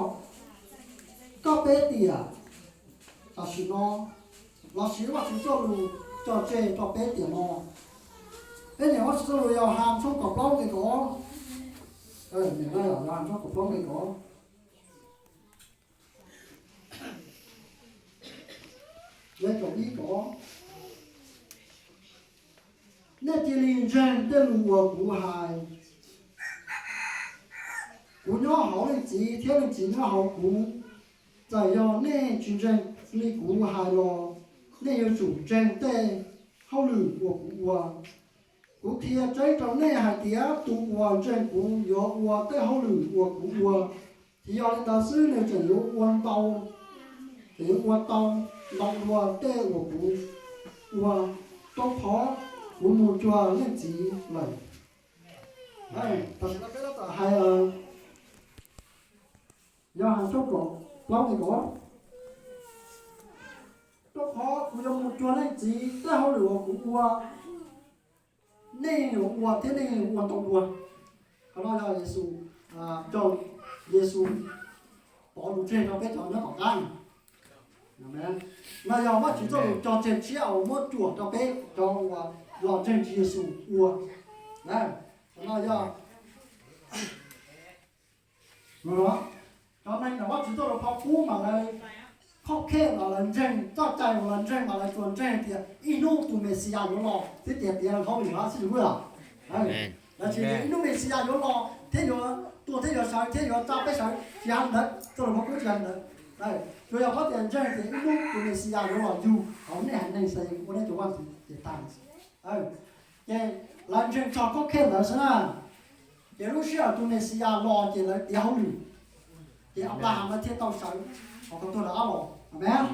koj peb tiam tam sim no, los sis Vajtswv txoj lus cog tseg rau peb tiam no. Peb niam Vajtswv txoj lus Yauhas tshooj kaum plaub nqe kaum ob. Yauhas tshooj kaum plaub nqe kaum ob. Nqe kaum ib kaum ob. Nej cia li ntseeg tej lus uas kuv hais. Kuv nyob hauv Leej Txiv thiab Leej Txiv nyob hauv kuv. Txawm yog nej tsis ntseeg li kuv hais los nej yuav tsum ntseeg tej hauj lwm uas kuv ua. Kuv qhia tseeb rau nej hais tias tus uas ntseeg kuv yuav ua tej hauj lwm uas kuv ua, tsis yog li ntawd xwb nws tseem yuav ua ntau, tseem yuav ua tau ntau dua tej uas kuv ua, rau qhov kuv mus cuag Leej Txiv lawm. Tam sim no peb tab tom hais Yauhas tshooj kaum plaub nqe kaum ob. Rau qhov kuv yuav mus cuag Leej Txiv, tej hauj lwm uas kuv ua, nej yuav ua thiab nej yuav ua ntau dua. Qhov no yog Yexus, Yexus pov lus tseg rau peb cov nyob tom qab. No yog Vajtswv txoj lus cog tseg tshiab uas muab ruam rau peb cov uas los ntseeg Tswv Yexus ua. Qhov no yog Cov neeg uas Vajtswv txoj lus qhov qub mas lawv khov kho los lawv ntseeg, txoj cai uas lawv ntseeg mas lawv tsuas ntseeg tias ib hnub tus Mexiyas yuav los thiab tias tiav lawv hauj lwm xwb os. Lawv tsis tias ib hnub Mexiyas yuav los thiab yuav tuag thiab yuav sawv thiab yuav tsa peb sawv, tsis hais li ntawd, txoj lus qhov qub tsis hais li ntawd. Tsuas yog qhov tias ntseeg tias ib hnub tus Mexiyas yuav los yug hauv nej haiv neeg Xayees ua nej tus vaj ntxwv ces tag. Ces lawv ntseeg txog khov kho ntawd xwb na. Ces lub sij hawm tus Mexiyas los ces lawv tiav hauj lwm, ces Anplahas lawv thiaj tau sawv hauv qhov tuag rov qab los. Amees.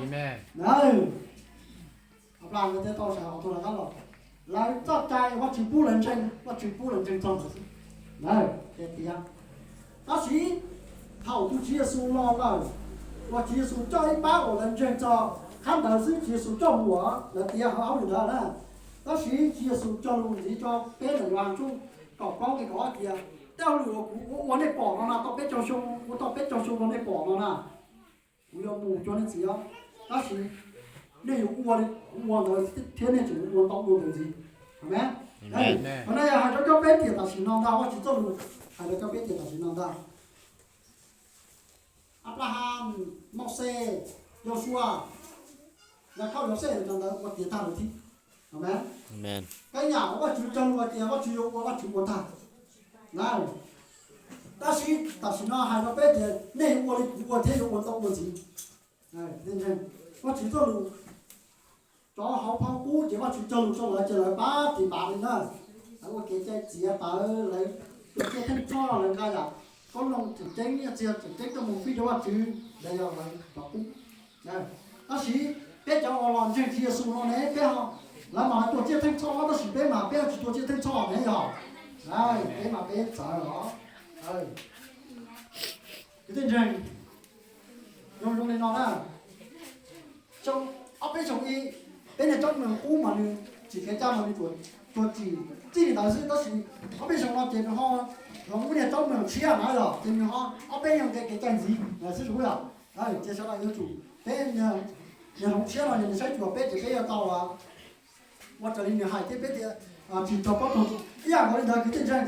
Anplahas lawv thiaj tau sawv hauv qhov tuag rov qab los. Lawv txoj cai Vajtswv pub lawv ntseeg, Vajtswv pub lawv ntseeg txog ntawd xwb. Lawv tiav. Tab sis thaum tus Tswv Yexus los lawm, uas Tswv Yexus coj ib pab uas lawv ntseeg txog qhab ntawd xwb, Tswv Yexus coj mus, lawv tiav hauj lwm ntawd na. Tab sis Tswv Yexus cog lus ntxiv rau peb ntawm Yauhas tshooj kaum plaub nqe kaum ob tias, tej hauj lwm uas kuv ua ua nej pom no na, tau peb caug xyoo, ua tau peb caug xyoo rau nej pom no na, kuv yuav mus rau nej txiv os. Tab sis nej yuav ua li kuv ua ntawd thiab nej tseem ua tau dua ntawd ntxiv. Amees. Qhov no yog hais rau cov peb tiam tam sim no ntag, Vajtswv txoj lus hais rau cov peb tiam tam sim no ntag. Anplahas, Mauxes, Yausuas, Yakhauj, Yauxej, cov ntawd ua tiav tag lawm thiab. Amees. Tej yam uas Vajtswv cog lus tias Vajtswv yuav ua, Vajtswv ua tag. Tab sis tam sim no hais rau peb tias nej ua li kuv ua thiab yuav ua tau dua ntxiv. Vajtswv txoj lus, cov hauv qhov qub ces Vajtswv cog lus rau lawv ces lawv pab tiv npav li na. Lawv ua kev cai txiav taws, lawv tua Tsiaj Theej Txhoj, lawv nqa yam kob noog tseem ceeb, nyiaj txiag tseem ceeb coj mus fij rau Vajtswv, lawv yog lawv cov qub. Tab sis peb cov uas los ntseeg Tswv Yexus no ne, peb ho, lawv mas tua Tsiaj Theej Txhoj tab sis peb mas peb tsis tua Tsiaj Theej Txhoj ne yog. Peb mas peb txawv os. Kwv tij ntseeg, zoo zoo li no na. Xyoo ob peb xyoo ib, peb niag tsob mloog qub mas nws tsis kev cai mas nws tsuas tsuas tsim txij li ntawd xwb, tab sis ob peb xyoo no ces nws ho hloov ib niag tsob mloog tshiab na yog, ces nws ho ob peb xyoo kev cai ntxiv xwb yom. Ces sawv daws yuav tsum peb niag hloov tshiab no yog nws saib tsuas peb ces peb yuav tau ua raws li nws hais thiab peb thiaj tsis raug pob tsuas. Ib yam nkaus li ntawd kwv tij ntseeg,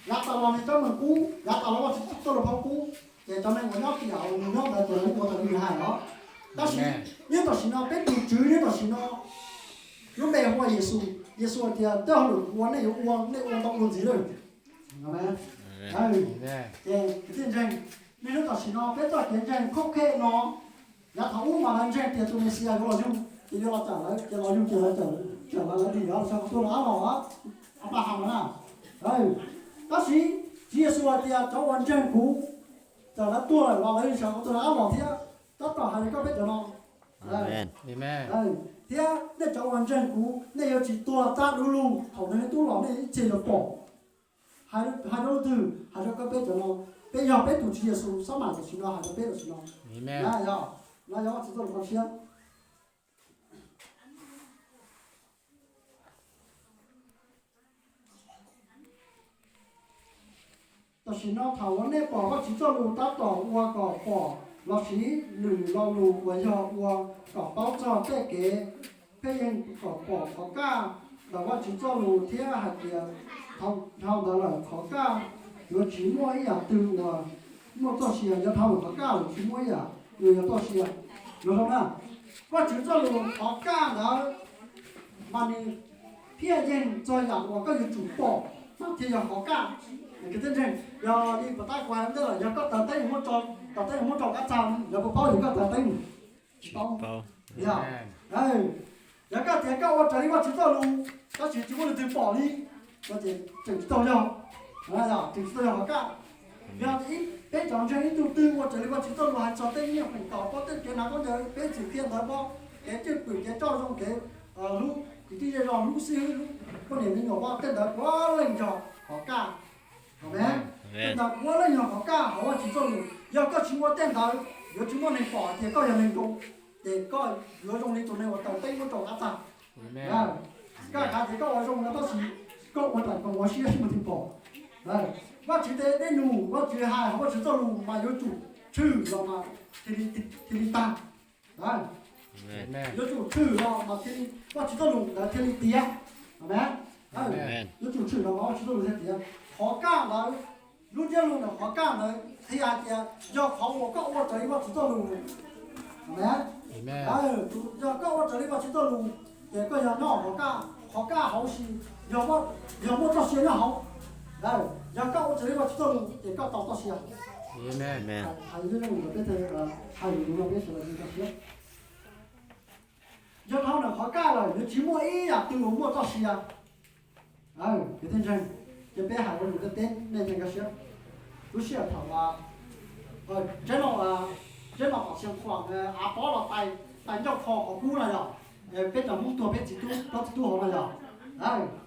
yav tas los nws tsob mloog qub, yav tas los Vajtswv txoj lus qhov qub, ces cov neeg uas nyob tiam uas nws nyob ntawd ces lawv ua raws li nws hais os. Tab sis nyob tam sim no peb tus Tswv nyob tam sim no lub npe hu ua Yexus, Yexus hais tias tej hauj lwm kuv ua nej yuav ua, nej ua tau dua ntxiv lawm. Ces kwv tij ntseeg, niaj hnub tam sim no peb txoj kev ntseeg khov kho no, yav thaum ub mas lawv ntseeg tias tus Mexiyas yuav los yug, ces yuav los cawm lawv, ces los yug ces lawv cawm lawv dim los sawv qhov tuag rov qab los, Anplahas na. Tab sis Tswv Yexus hais tias cov uas ntseeg kuv, txawm lawv tuag lawm los lawv yeej sawv qhov tuag rov qab los thiab, tab tom hais li koj peb cov no. Thiab nej cov uas ntseeg kuv, nej yuav tsis tuag txaj du lug, thaum nws tub los nej ib txhia yuav pom. Hais rau leej twg? Hais rau koj peb cov no. Peb yog peb tus Tswv Yexus xab mam tam sim no hais rau peb tam sim no. Yog, no yog Vajtswv txoj lus qhov tshiab. Tam sim no thaum uas nej pom Vajtswv txoj lus tab tom ua kom pom lossis lwm lo lus uas yog ua kom paub txog tej kev pheej yeej kom pom qhov kaj ntawm Vajtswv txoj lus thiab hais tias dhau ntawd lawm qhov kaj yuav tsis muaj ib yam twg uas muaj txoj sia, yog dhau lawm qhov kaj lawm tsis muaj ib yam uas yuav txoj sia. Yog zoo na, Vajtswv txoj lus qhov kaj ntawd mas nws pheej yeej txog yam uas koj yuav tsum pom mas thiaj yog qhov kaj. Kwv tij ntseeg, yog li puas tab kuv hais ntej lawm, yog koj taws teeb muab tso, taws teeb muab tso qab txaj, lawv puas paub tias koj taws teeb? Tsis paub. Yog, yog koj tias koj ua raws li Vajtswv txoj lus tab sis tsis muaj leej twg pom li, no ces tseem tsis tau yog, tseem tsis tau yog qhov kaj. Yog ib peb cov ntseeg ib tug twg ua raws li Vajtswv txoj lus hais txog tej nyiaj feem kaum, pob tej kev hnav khaub ncaws, peb txwm qhia ntawd pob, kev cwj pwm, kev txoj zoo, kev hlub kwv tij zej zog, hlub xib hwb, hlub poj niam me nyuam, pob tej ntawd puav leej yog qhov kaj. Amees. Tej ntawd puav leej yog qhov kaj hauv Vajtswv txoj lus. Yog koj tsis ua tej ntawd, yuav tsis muaj neeg pom tias koj yog neeg zoo, ces koj yuav zoo li tus neeg uas taws teeb muab rau qab txaj. Koj xav tias koj ua zoo no tab sis koj ua nraim koom ua siab sib muag twg pom. Vajtswv tej dej num, Vajtswv hais hauv Vajtswv txoj lus mas yuav tsum tshwm los mas thiaj li tag. Yuav tsum tshwm los mas thiaj li, Vajtswv txoj lus ntawd thiaj li tiav. Amees. Yuav tsum tshwm los mas Vajtswv txoj lus thiaj tiav. Qhov kaj ntawd, lub ntsiab lus ntawm qhov kaj ntawd Qhia hais tias yog qhov uas koj ua raws li Vajtswv txoj lus. Amen. Yog koj ua raws li Vajtswv txoj lus, ces koj yog nyob qhov kaj, qhov kaj hauv si, yog muaj txoj sia nyob hauv. Yog koj ua raws li Vajtswv txoj lus ces koj tau txoj sia. Hais lus no peb sawv daws txoj sia. Yog dhau ntawm qhov kaj lawm yuav tsis muaj ib yam twg uas muaj txoj sia. Kwv tij ntseeg, ces peb hais rau yus tej teb nej ntseeg nkag siab. Lub sij hawm thaum tsev no, tsev no tom Xiav Khuam av pob los tais ncauj kho qhov kub no yog, peb cov Hmoob tuag peb txiv tub, plaub txiv tub hauv no yog,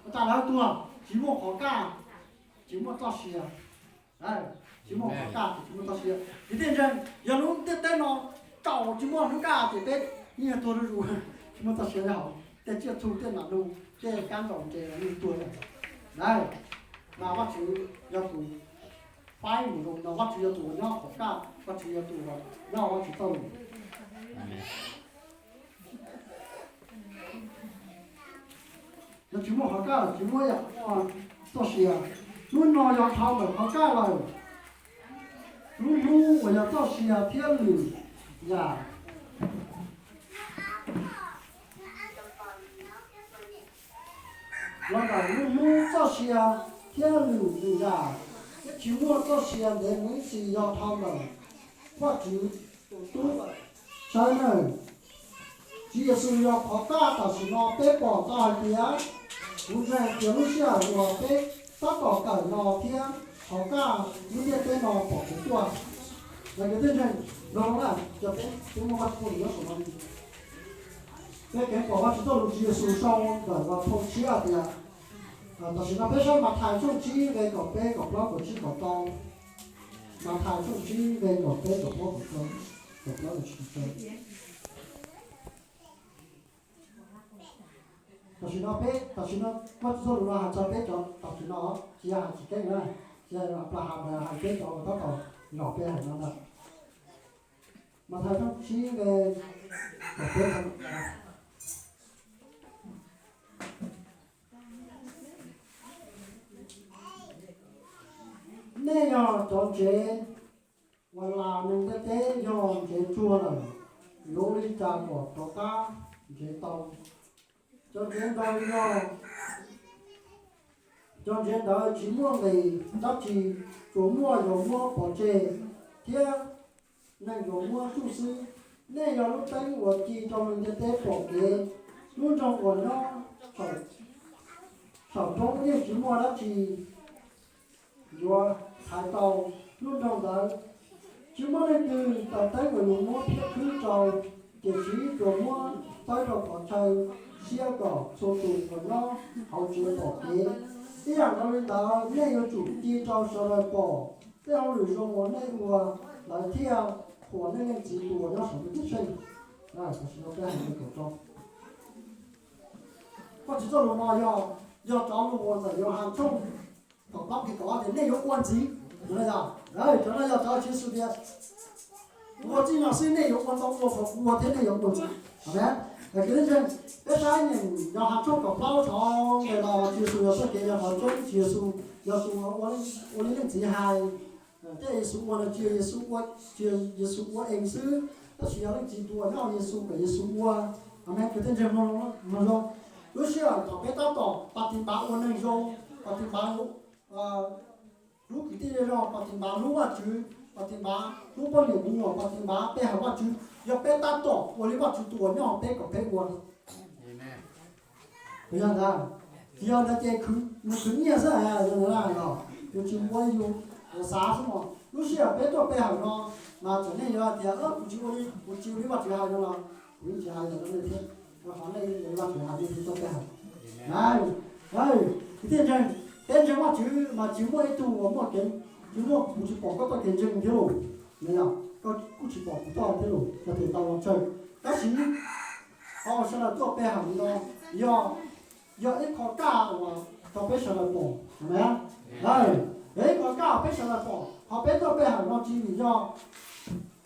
ua cas lawv tuag tsis muaj qhov kaj, tsis muaj txoj sia. Tsis muaj qhov kaj ces tsis muaj txoj sia. Kwv tij ntseeg, yog lub ntiaj teb no tau tsis muaj lub kaj ces peb yeej yog tuag zuj zus, tsis muaj txoj sia nyob hauv. Tej tsiaj txhu, tej nam nug, tej kab ntsaum ntses los yeej tuag lawm. Mas Vajtswv yog tus faib mus zoo no, Vajtswv yog tus uas nyob qhov kaj, Vajtswv yog tus uas nyob Vajtswv txoj lus. Yog tsis muaj qhov kaj, tsis muaj ib yam muaj txoj sia. Hnub no yog dhau ntawm qhov kaj lawm, lub hnub uas yog txoj sia thiab lwm yam. Los ntawm lub hnub txoj sia thiab lwm yam, thiab tsis muaj txoj sia ntev mus ib txhis yog dhau ntawm Vajtswv tus tub lawm. Sawv daws, Tswv Yexus yog qhov kaj. Tam sim no peb pom tau hais tias, kuv ntseeg tias lub sij hawm uas peb tab tom kawm no thiab qhov kaj lub ntiaj teb no pom kev tuaj. Los kwv tij ntseeg, no na, cov peb twb muaj Vajtswv nyob saum no. Peb kev pom Vajtswv txoj lus Tswv Yexus sau ntawm Vaj Phau Tshiab hais tias, tam sim no peb saib Mathais tshooj tsib nqe kaum peb, kaum plaub, kaum tsib, kaum rau. Mathais tshooj tsib nqe kaum peb, kaum plaub, kaum rau, kaum plaub, kaum tsib, kaum rau. Tam sim no peb, tam sim no Vajtswv txoj lus no hais txog peb cov tam sim no, tsis yog hais tsis keeb na, tsis yog Anplaham hais peb cov uas tab tom zaum peb hais no ntag. Mathais tshooj tsib nqe kaum peb. Nej yog cov ntsev uas las neeg ntiaj teb, yog ntsev tsuag lawm, yuav ua li cas kom rov qab ntsev tau? Cov ntsev ntawd yog, cov ntsev ntawd tsis muaj nqis dab tsi, tsuas muaj yus muab pov tseg thiab neeg yuav muab tsuj xwb. Nej yog lub teeb uas ci rau neeg ntiaj teb pom kev. Lub nroog uas nyob saum roob yeej tsis muaj dab tsi yuav thaiv tau lub nroog ntawd. Tsis muaj leej twg taws teeb uas yuav muab phiab khwb rau, tiam sis tsuas muab tawb rau qhov chaw siab kom txhua tus uas nyob hauv tsev pom kev. Ib yam nkaus li ntawd, nej yuav tsum ci rau sawv daws pom tej hauj lwm zoo uas nej ua, lawv thiaj qhuas nej Leej Txiv tus uas nyob saum ntuj ceeb tsheej. Vajtswv txoj lus no yog, yog cov lus uas ntawm Yauhas tshooj kaum plaub nqe kaum ob tias nej yuav ua ntxiv. Cov no yog cov Tswv Yexus tias, ua txij no xwb nej yuav ua ntau dua qhov kuv ua thiab nej yuav ua ntxiv. Amen. Kwv tij ntseeg, peb saib nyeem Yauhas tshooj kaum plaub, tshooj nqe los Tswv Yexus yog txoj kev, yog qhov tseeb, Tswv Yexus yog tus ua li Leej Txiv hais. Tej Yexus ua no tsis yog Yexus ua, tsis yog Yexus ua ees xwb, tab sis yog Leej Txiv tus uas nyob hauv Yexus kom Yexus ua. Amen. Kwv tij ntseeg mloog zoo, lub sij hawm thaum peb tab tom pas tis npav ua neeg zoo, pas tis npav hlub kwv tij zej zog, pas tis npav hlub Vajtswv, pas tis npav hlub poj niam me nyuam, pas tis npav pe hawm Vajtswv, yog peb tab tom ua li Vajtswv tus uas nyob hauv peb kom peb ua. Yog ntag, tsis yog ntawd ces nws khwv nyiaj xwb, yog ntawd los yus tsis ua li yus xav xwb mos. Lub sij hawm peb tuaj pe hawm no, mas txawm nej yuav hais tias kuv tsis ua li, kuv tsis ua li Vajtswv hais no los kuv yeej tsis hais li nej thiab, rau qhov nej ua li Vajtswv hais nej thiaj tuaj pe hawm. Kwv tij ntseeg, peb ntseeg Vajtswv mas tsis muaj ib tug uas muaj kev, tsis muaj, kuv tsis pom koj txoj kev ntseeg thiab los, koj kuj tsis pom kuv txoj thiab los, yog tus tau los tsawg. Tab sis qhov uas sawv daws tuaj pe hawm li no yog, yog ib qho kaj uas tau peb sawv daws pom, amen. Yog ib qho kaj uas peb sawv daws pom, qhov peb tuaj pe hawm no tsis vim yog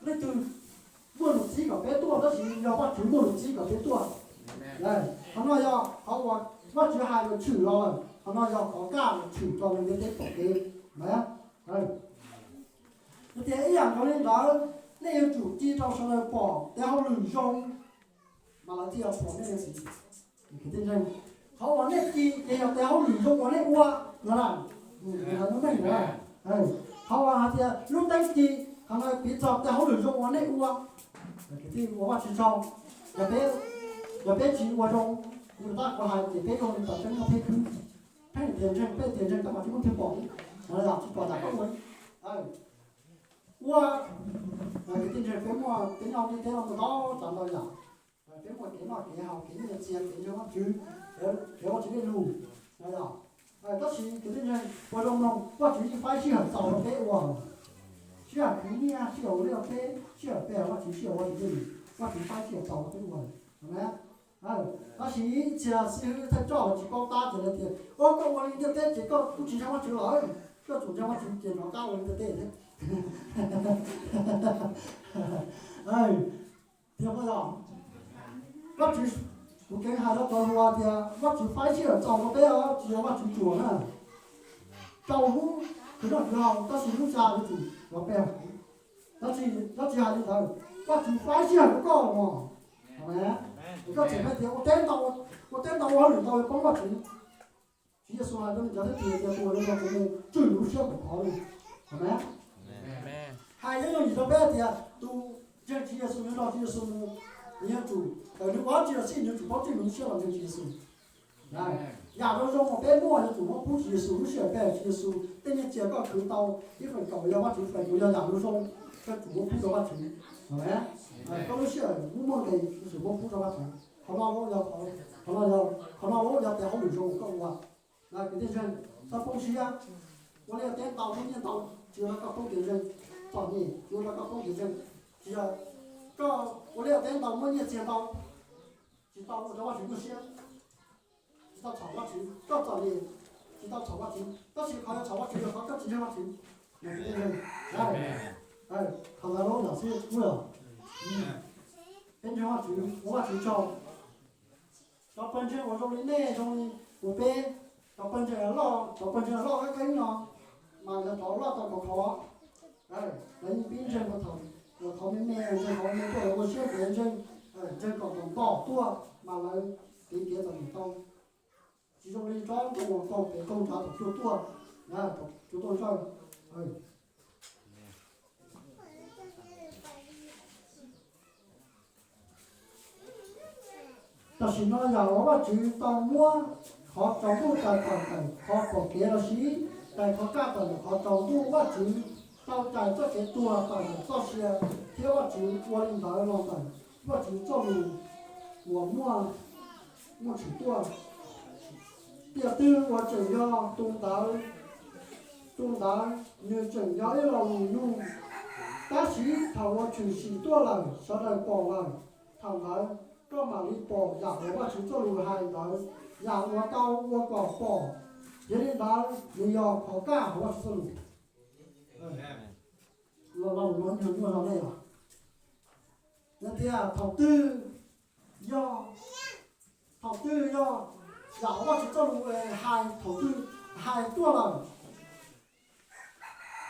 leej twg muaj lus txib kom peb tuaj, tab sis yog Vajtswv muaj lus txib kom peb tuaj. Qhov no yog qhov uas Vajtswv hais uas tshwm los lawm, qhov no yog qhov kaj uas tshwm rau neeg ntiaj teb pom kev, amen. Tias ib yam nkaus li ntawd, nej yuav tsum ci rau sawv daws pom tes hauj lwm zoo, mas lawv thiaj yuav pom nej. Kwv tij ntseeg, qhov uas nej ci ces yog tes hauj lwm zoo uas nej ua no na. Qhov uas hais tias lub teeb ci, qhov no piv txog tes hauj lwm zoo uas nej ua. Kwv tij ua Vajtswv tsaug, yog peb, yog peb tsis ua zoo, yus tab kuv hais ces peb zoo li pom peb muaj pheej khwb, pheej tias ntseeg, peb tias ntseeg tab mas tsis muaj twg pom, yog tsis pom tas koj ua. Ua, kwv tij ntseeg, peb muaj, peb nyob ntiaj teb no muaj ntau tsav ntau yam, peb muaj kev noj kev haus, kev nyiaj txiag, kev ntseeg Vajtswv, kev ua Vajtswv tej lus, tab sis kwv tij ntseeg, ua zoo mloog, Vajtswv yeej faib sij hawm txaus rau peb ua, sij hawm khwv nyiaj, sij hawm ua liaj ua teb, sij hawm pe hawm Vajtswv, sij hawm ua Vajtswv tej lus, Vajtswv faib sij hawm txaus rau peb ua. Tab sis ib txhia xib hwb thawj coj los tsis paub tab ces lawv tias, ua koj ua li ntiaj teb ces koj kuj tsis ntseeg Vajtswv lawm, koj tsum ntseeg Vajtswv ces rov qab ua li ntiaj teb thiab. Thiab Vajtswv, kuv keev hais rau cov hluas tias Vajtswv faib sij hawm txaus rau peb os, tsis yog Vajtswv ruam na. Rau hnub khwv noj khwv haus tab sis hnub xya yuav tsum los pe hawm. Tab sis, tab sis hais li ntawd, Vajtswv faib sij hawm rau koj los mas. Amen. Koj tseem hais tias ua teb ntau, ua teb ntau ua hauj lwm ntau yuav poob Vajtswv. Tswv Yexus hais rau nws cov thwj tim tias tus uas nco kuv mus tswj nws lub siab kom khov li. Amen. Hais nyob yooj yim rau peb tias tus ntseeg Tswv Yexus, nws nrog Tswv Yexus mus, nws yuav tsum, nws ua dab tsi los xij nws yuav tsum paub tswj nws lub siab los ntseeg Tswv Yexus. Yam zoo zoo uas peb muaj yuav tsum muab pub Tswv Yexus lub sij hawm, peb Tswv Yexus tej nyiaj txiag koj khwv tau ib feem kaum yog Vajtswv feem, yog yam zoo zoo, koj tsum muab pub rau Vajtswv. Amen. Koj lub sij hawm muaj muaj nqis yuav tsum muab pub rau Vajtswv. Qhov no, qhov no, qhov no yog tes hauj lwm zoo koj ua. Kwv tij ntseeg, txhob poob siab. Ua liaj teb ntau muaj nyiaj ntau tsis ua rau koj poob kev ntseeg txom nyem, tsis ua rau koj poob kev ntseeg. Tsis yog koj ua liaj teb ntau muaj nyiaj txiag ntau tsis tau ua rau Vajtswv nyuaj siab, tsis tau txhaum Vajtswv, koj txom nyem tsis tau txhaum Vajtswv, tab sis qhov yuav txhaum Vajtswv yog qhov koj tsis ntseeg Vajtswv. Qhov ntawd lub yam xwb kuj yog peb ntseeg Vajtswv, ua Vajtswv tsaug. Cov pawg ntseeg uas zoo li nej zoo li kuv peb, cov pawg ntseeg loj, cov pawg ntseeg loj qab qeeb no mas yog cov loj tau khov khov, lawv yeej pib ntseeg thaum, qhov me me, ntseeg qhov me tuaj lawv ua siab ntev ntseeg, ntseeg kom ntom ntom tuaj mas lawv kev kev txom nyem tau. Tsis zoo li tsob ntoo uas kaug pem kaug nrad thaum cua tuaj, thaum cua tuaj ntsawj. Tam sim no yam uas Vajtswv tau muab qhov tsaus ntuj cais tawm ntawm qhov pom kev los sis cais qhov kaj tawm ntawm qhov tsaus ntuj, Vajtswv tau cais txoj kev tuag tawm ntawm txoj sia, thiab Vajtswv ua li ntawd los ntawm Vajtswv txoj lus uas muaj, muaj tshwm tuaj. Tiam twg uas tseem yog tus ntawd, tus ntawd nws tseem yog ib lo lus nug. Tab sis thaum uas tshwm sim tuaj lawm, sawv daws pom lawm, thaum ntawd koj mam li pom yam uas Vajtswv txoj lus hais ntawd, yam uas tau ua kom pom. Yog li ntawd nws yog qhov kaj hauv Vajtswv txoj lus. Lo lus no nyuaj nyuaj rau nej los? Yog tias thaum twg yog, thaum twg yog yam uas Vajtswv txoj lus hais, thaum twg hais tuaj lawm,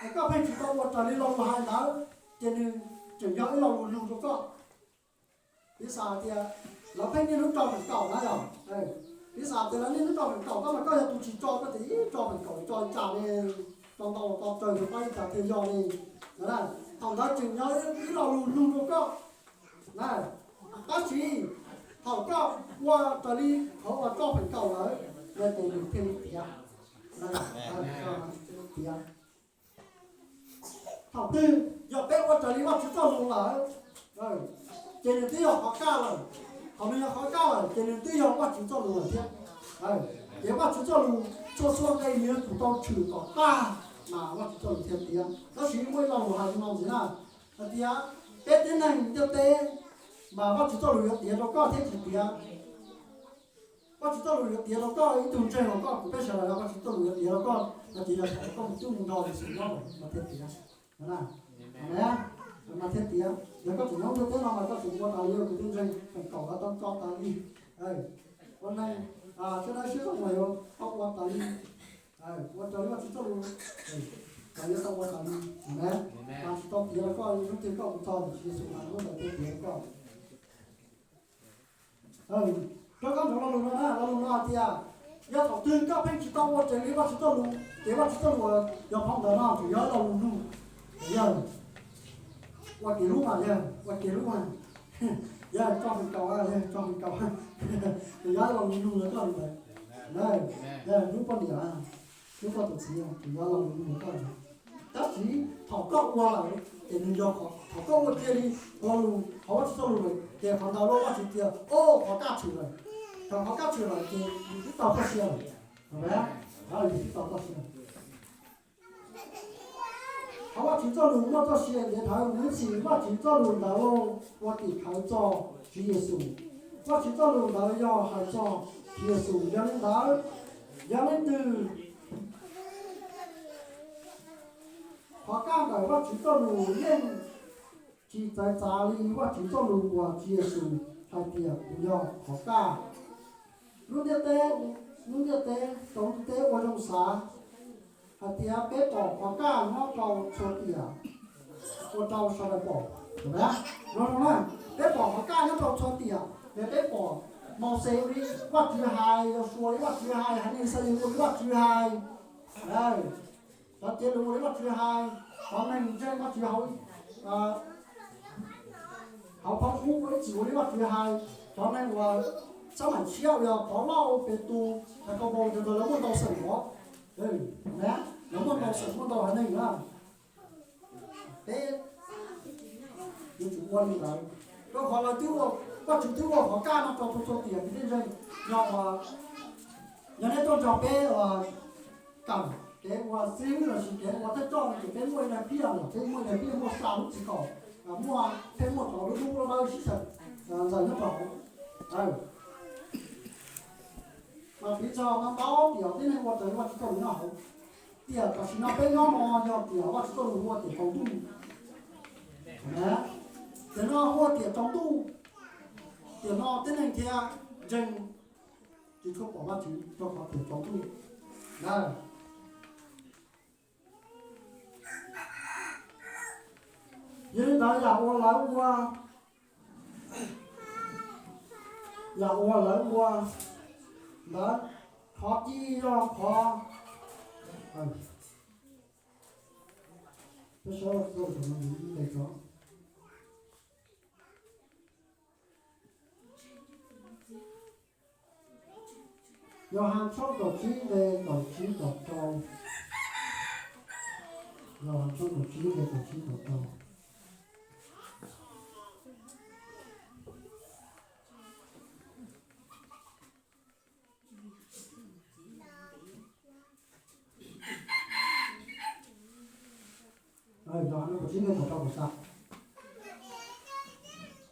es koj pheej tsis tau ua raws li lo lus hais ntawd, ces nws tseem yog ib lo lus nug rau koj. Piv xam tias lawv pheej niaj hnub tso feem kaum na yog, piv xam tias lawv niaj hnub tso feem kaum, koj mas koj yog tus tsis tso, koj tias ib tso feem kaum tso cas ne, tso ntau tso tsawg, tso pab ib cas thiaj yog ne. Thaum ntawd tseem yog ib lo lus nug rau koj. Tab sis thaum koj ua raws li qhov uas tso feem kaum lawm, ces nws thiaj li tiav, tiav. Thaum twg yog peb ua raws li Vajtswv txoj lus lawm, ces nws twb yog qhov kaj lawm. Thaum nws yog qhov kaj lawm ces nws twb yog Vajtswv txoj lus lawm thiab. Ces Vajtswv txoj lus txhua txhua nqe nws yuav tsum tau tshwm kom tag, mas Vajtswv txoj lus thiaj tiav. Tab sis muaj ib lo lus hais li no ntxiv na, hais tias peb tib neeg ntiaj teb, mas Vajtswv txoj lus yuav tiav rau koj thiab tsis tiav. Vajtswv txoj lus yuav tiav rau koj ib tug ntseeg los koj, kuv, peb sawv daws, Vajtswv txoj lus yuav tiav rau koj no ces yog thaum koj mus tub mus nrog Yexus nyob mas thiaj tiav. Mas thiaj tiav. Yog koj tseem nyob ntiaj teb no mas koj tseem ua raws li kwv tij ntseeg feem kaum lawv tau tso tas li. Ua neeg, sawv daws siab zoo mas yuav tau ua tas li, ua raws li Vajtswv txoj lus. Yuav tau ua raws li, amen. Mas tsis tau tiav rau koj, ib hnub twg koj mus txog ntawm Tswv Yexus mas lub ntawd thiaj tiav rau koj. Rov qab ntsoov lo lus no na, lo lus no hais tias yog thaum twg koj pheej tsis tau ua raws li Vajtswv txoj lus, ces Vajtswv txoj lus yog phau ntawv no tseem yog ib lo lus nug. Yawg, ua kev hlub mas yawg, ua kev hlub mas. Yawg tso hwm kaus, yawg tso hwm kaus. Tseem yog ib lo lus nug rau koj li ntawd. Yawg, hlub poj niam, hlub koj tus txiv, tseem yog lo lus nug rau koj li. Tab sis thaum koj ua lawm ces nws yog qhov, thaum koj ua cia li lo lus hauv Vajtswv txoj lus lawm ces qhov ntawd los Vajtswv tias, o, qhov kaj tshwm lawm. Thaum qhov kaj tshwm lawm ces yus twb tau txoj sia lawm. Yus twb tau txoj sia lawm. Qhov Vajtswv txoj lus muaj txoj sia ntev dhawv mus ib txhis, Vajtswv txoj lus ntawd ua tim khawv txog Tswv Yexus. Vajtswv txoj lus ntawd yog hais txog Tswv Yexus. Yog li ntawd, yog leej twg, qhov kaj ntawm Vajtswv txoj lus yeej tsis txawv txav li Vajtswv txoj lus uas Tswv Yexus hais tias kuv yog qhov kaj. Lub ntiaj teb, lub ntiaj teb, rau ntiaj teb ua zoo xav hais tias peb pom qhov kaj nyob rau txhua tiam, ua rau sawv daws pom. Peb pom qhov kaj nyob rau txhua tiam, ces peb pom Mauxes ua li Vajtswv hais, Yausuas ua li Vajtswv hais, haiv neeg Yixalayees ua li Vajtswv hais. Cov cev lus ua li Vajtswv hais, cov neeg ntseeg Vajtswv hauv, hauv phau qub ua ib txwm ua li Vajtswv hais, cov neeg uas xab maim tshiab uas yog Pov Lauj, Petus, Yakaunpaus, cov ntawd lawv muaj ntau xeem os. Lawv muaj ntau xeem, muaj ntau haiv neeg na. Peb yuav tsum ua li ntawd, rau qhov lawv twb ua, Vajtswv twb ua qhov kaj no rau txhua txhua tiam kwv tij ntseeg. Yog, yog nej tuaj nrog peb ua kam kev ua xib hwb lossis kev ua thawj coj no ces peb muaj ib daim pliaj, peb muaj ib daim pliaj muaj xya lub txiv kaum, muaj, peb muaj cov lub dub dawb sib xeem ntxaws nyob rau hauv. Mas piv txwv no ntaub tias tib neeg ua raws li Vajtswv txoj lus nyob hauv. Tiam tam sim no peb nyob no yog tiam Vajtswv txoj lus hu ua tiam tsaus ntuj. Tiam no hu ua tiam tsaus ntuj. Tiam no tib neeg thiab ntseeg tsis tshua pom Vajtswv rau qhov tiam tsaus ntuj. Yog li ntawd yam uas lawv ua, yam uas lawv ua ntawd, qhov ci yog qhov, peb saib, Yauhas tshooj kaum tsib nqe kaum tsib kaum rau. Yauhas tshooj kaum tsib nqe kaum tsib kaum rau. Yauhas tshooj kaum tsib nqe kaum rau kaum xya.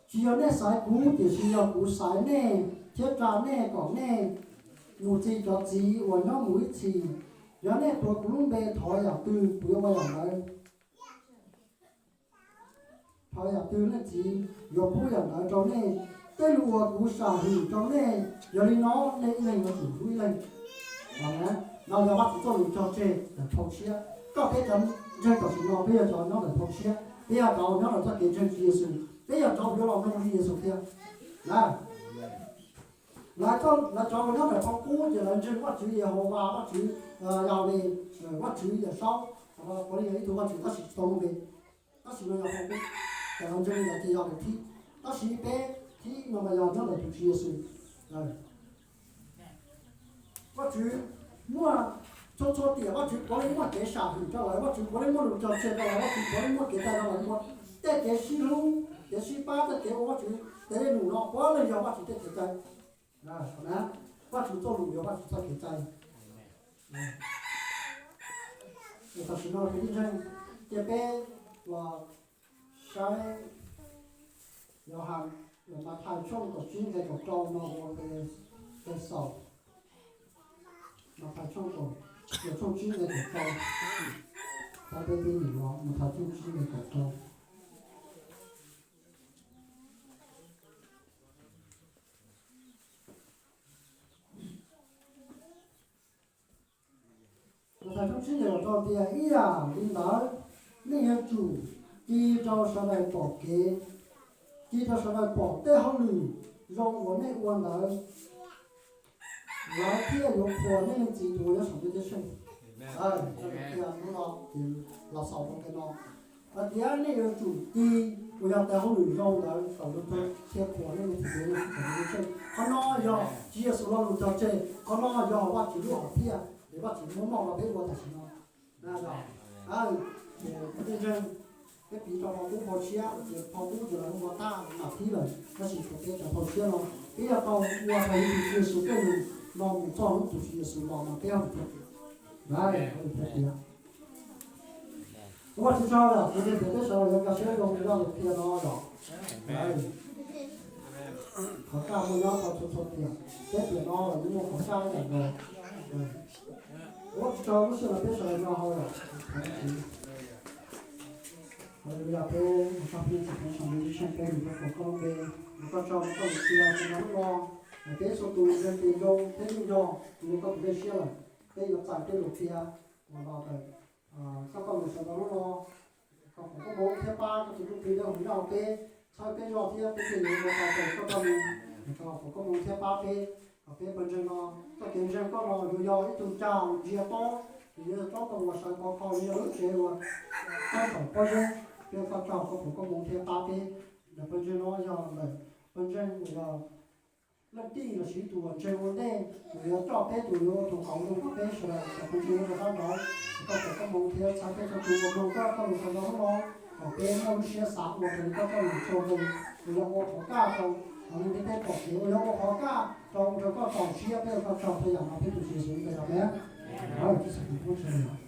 Tsis yog nej xaiv kuv, tiam sis yog kuv xaiv nej thiab tsa nej kom nej mus txi cov txiv uas nyob mus ib txhis. Yog nej tuav kuv lub npe, thov yam twg kuv yuav ua yam ntawd. Thov yam twg nej txiv yuav pub yam ntawd rau nej. Tej lus uas kuv sam hwm rau nej, yog li no nej ib leeg yuav tsum hlub ib leeg. No yog Vajtswv txoj lus cog tseg ntawm phau tshiab. Koj peb cov ntseeg tam sim no peb yog cov nyob ntawm phau tshiab, peb yog cov nyob ntawm txoj kev ntseeg Tswv Yexus, peb yog cov yuav los mloog li Yexus thiab. Lawv, lawv cov uas nyob ntawm phau qub ces lawv ntseeg Vajtswv Yehauvas, Vajtswv Yahweh, Vajtswv Yawmsaub, puav leej yog ib tug Vajtswv tab sis tsis tau muaj npe. Tab sis no yog phau qub, ces lawv ntseeg li ntawd ces yog lawv thib. Tab sis peb thib no mas yog nyob ntawm tus Tswv Yexus. Vajtswv muaj txhua txhua tiam, Vajtswv puav leej muaj kev sam hwm rau lawv, Vajtswv puav leej muaj lus cog tseg rau lawv, Vajtswv puav leej muaj kev cai rau lawv ua tej kev sib hlub, kev sib pab, tej kev ua Vajtswv tes dej num no puav leej yog Vajtswv tej kev cai. Vajtswv txoj lus yog Vajtswv txoj kev cai. Tam sim no kwv tij ntseeg, cia peb los saib Yauhas, Mathais tshooj kaum tsib nqe kaum rau no ua ke xaus. Mathais tshooj kaum, tshooj tsib nqe kaum rau. Pab peb pib nws los Mathais tshooj tsib nqe kaum rau. Mathais tshooj Sib ntsib rau tias ib yam li ntawd, nej yuav tsum ci rau sawv daws pom kev, ci rau sawv daws pom tej hauj lwm zoo uas nej ua ntawd, lawv thiaj yuav qhuas nej Leej Txiv tus uas nyob saum ntuj ceeb tsheej. Hnub no ces los xaus rau qhov no, hais tias nej yuav tsum ci uas yog tej hauj lwm zoo ntawd kom thiaj qhuas nej Leej Txiv tus uas nyob saum ntuj ceeb tsheej. Qhov no yog tsis Yexus lo lus cog tseg, qhov no yog Vajtswv lub hom phiaj, ces Vajtswv muab noj rau peb ua tam sim no. Ces peb ntseeg, peb piv rau phau qub phau tshiab, ces phau qub ces lawv ua tag mam thib lawm, tab sis thaum peb cov phau tshiab no, peb yuav tau ua raws li tus Tswv Yexus tej lus no mus txog hnub tus Tswv Yexus los mas peb ho mus tau tiav. Ua tsis tau lawm, kuv ntseeg tias peb sawv daws yuav nkag siab zoo rau zaj lus qhia no los. Qhov kaj muaj nyob tau txhua txhua tiam, peb tiam no los yeej muaj qhov kaj ib yam nkaus. Ua tsis tau lub sij hawm peb sawv daws nyob hauv lawm. Haleluya, peb ua tsaug peb txhua tus, Tswv Yexus, peb mus rau hauv koj lub npe, ua koj tsaug rau koj lus qhia rau hnub no, peb txhua tus ntseeg tias zoo thiab yeej yog tus uas koj tus dej siab lawm, peb yuav txais tej lus qhia uas los ntawm koj txoj lus sawv ntxov hnub no. Kom foom koob hmoov thiab pab koj tus ntsuj plig dawb huv nyob hauv peb, txhawb peb zog thiab peb thiaj yuav ua tau raws koj txoj lus. Kom foom koob hmoov thiab pab peb, kom peb pawg ntseeg no, txoj kev ntseeg koj no yuav yog ib tug cag ntsia tob, nws yuav tsob ntoo uas sawv khov kho, nws yog lub tsev uas txawb thaum pob zeb. Peb ua koj tsaug, koj foom koob hmoov thiab pab peb. Ntawm pawg ntseeg no yog ntawm pawg ntseeg uas yog leej tij los sis tus uas ntseeg ua ntej, tus yuav coj peb, tus yuav ua tus qauv lug rau peb sawv daws kom pawg ntseeg yuav rov qab nrauv. Koj foom koob hmoov thiab txhawb peb txhua tus uas mloog koj txoj lus sawv ntxov hnub no, kom peb muaj lub siab xav ua raws li koj txoj lus txhua tus, uas yog ua qhov kaj rau, uas yog ua qhov kaj rau ua rau koj txaus siab. Peb ua koj tsaug txhua yam no peb tus Tswv Yexus lub npe, amees. Ua tsaug tus pub tsaug.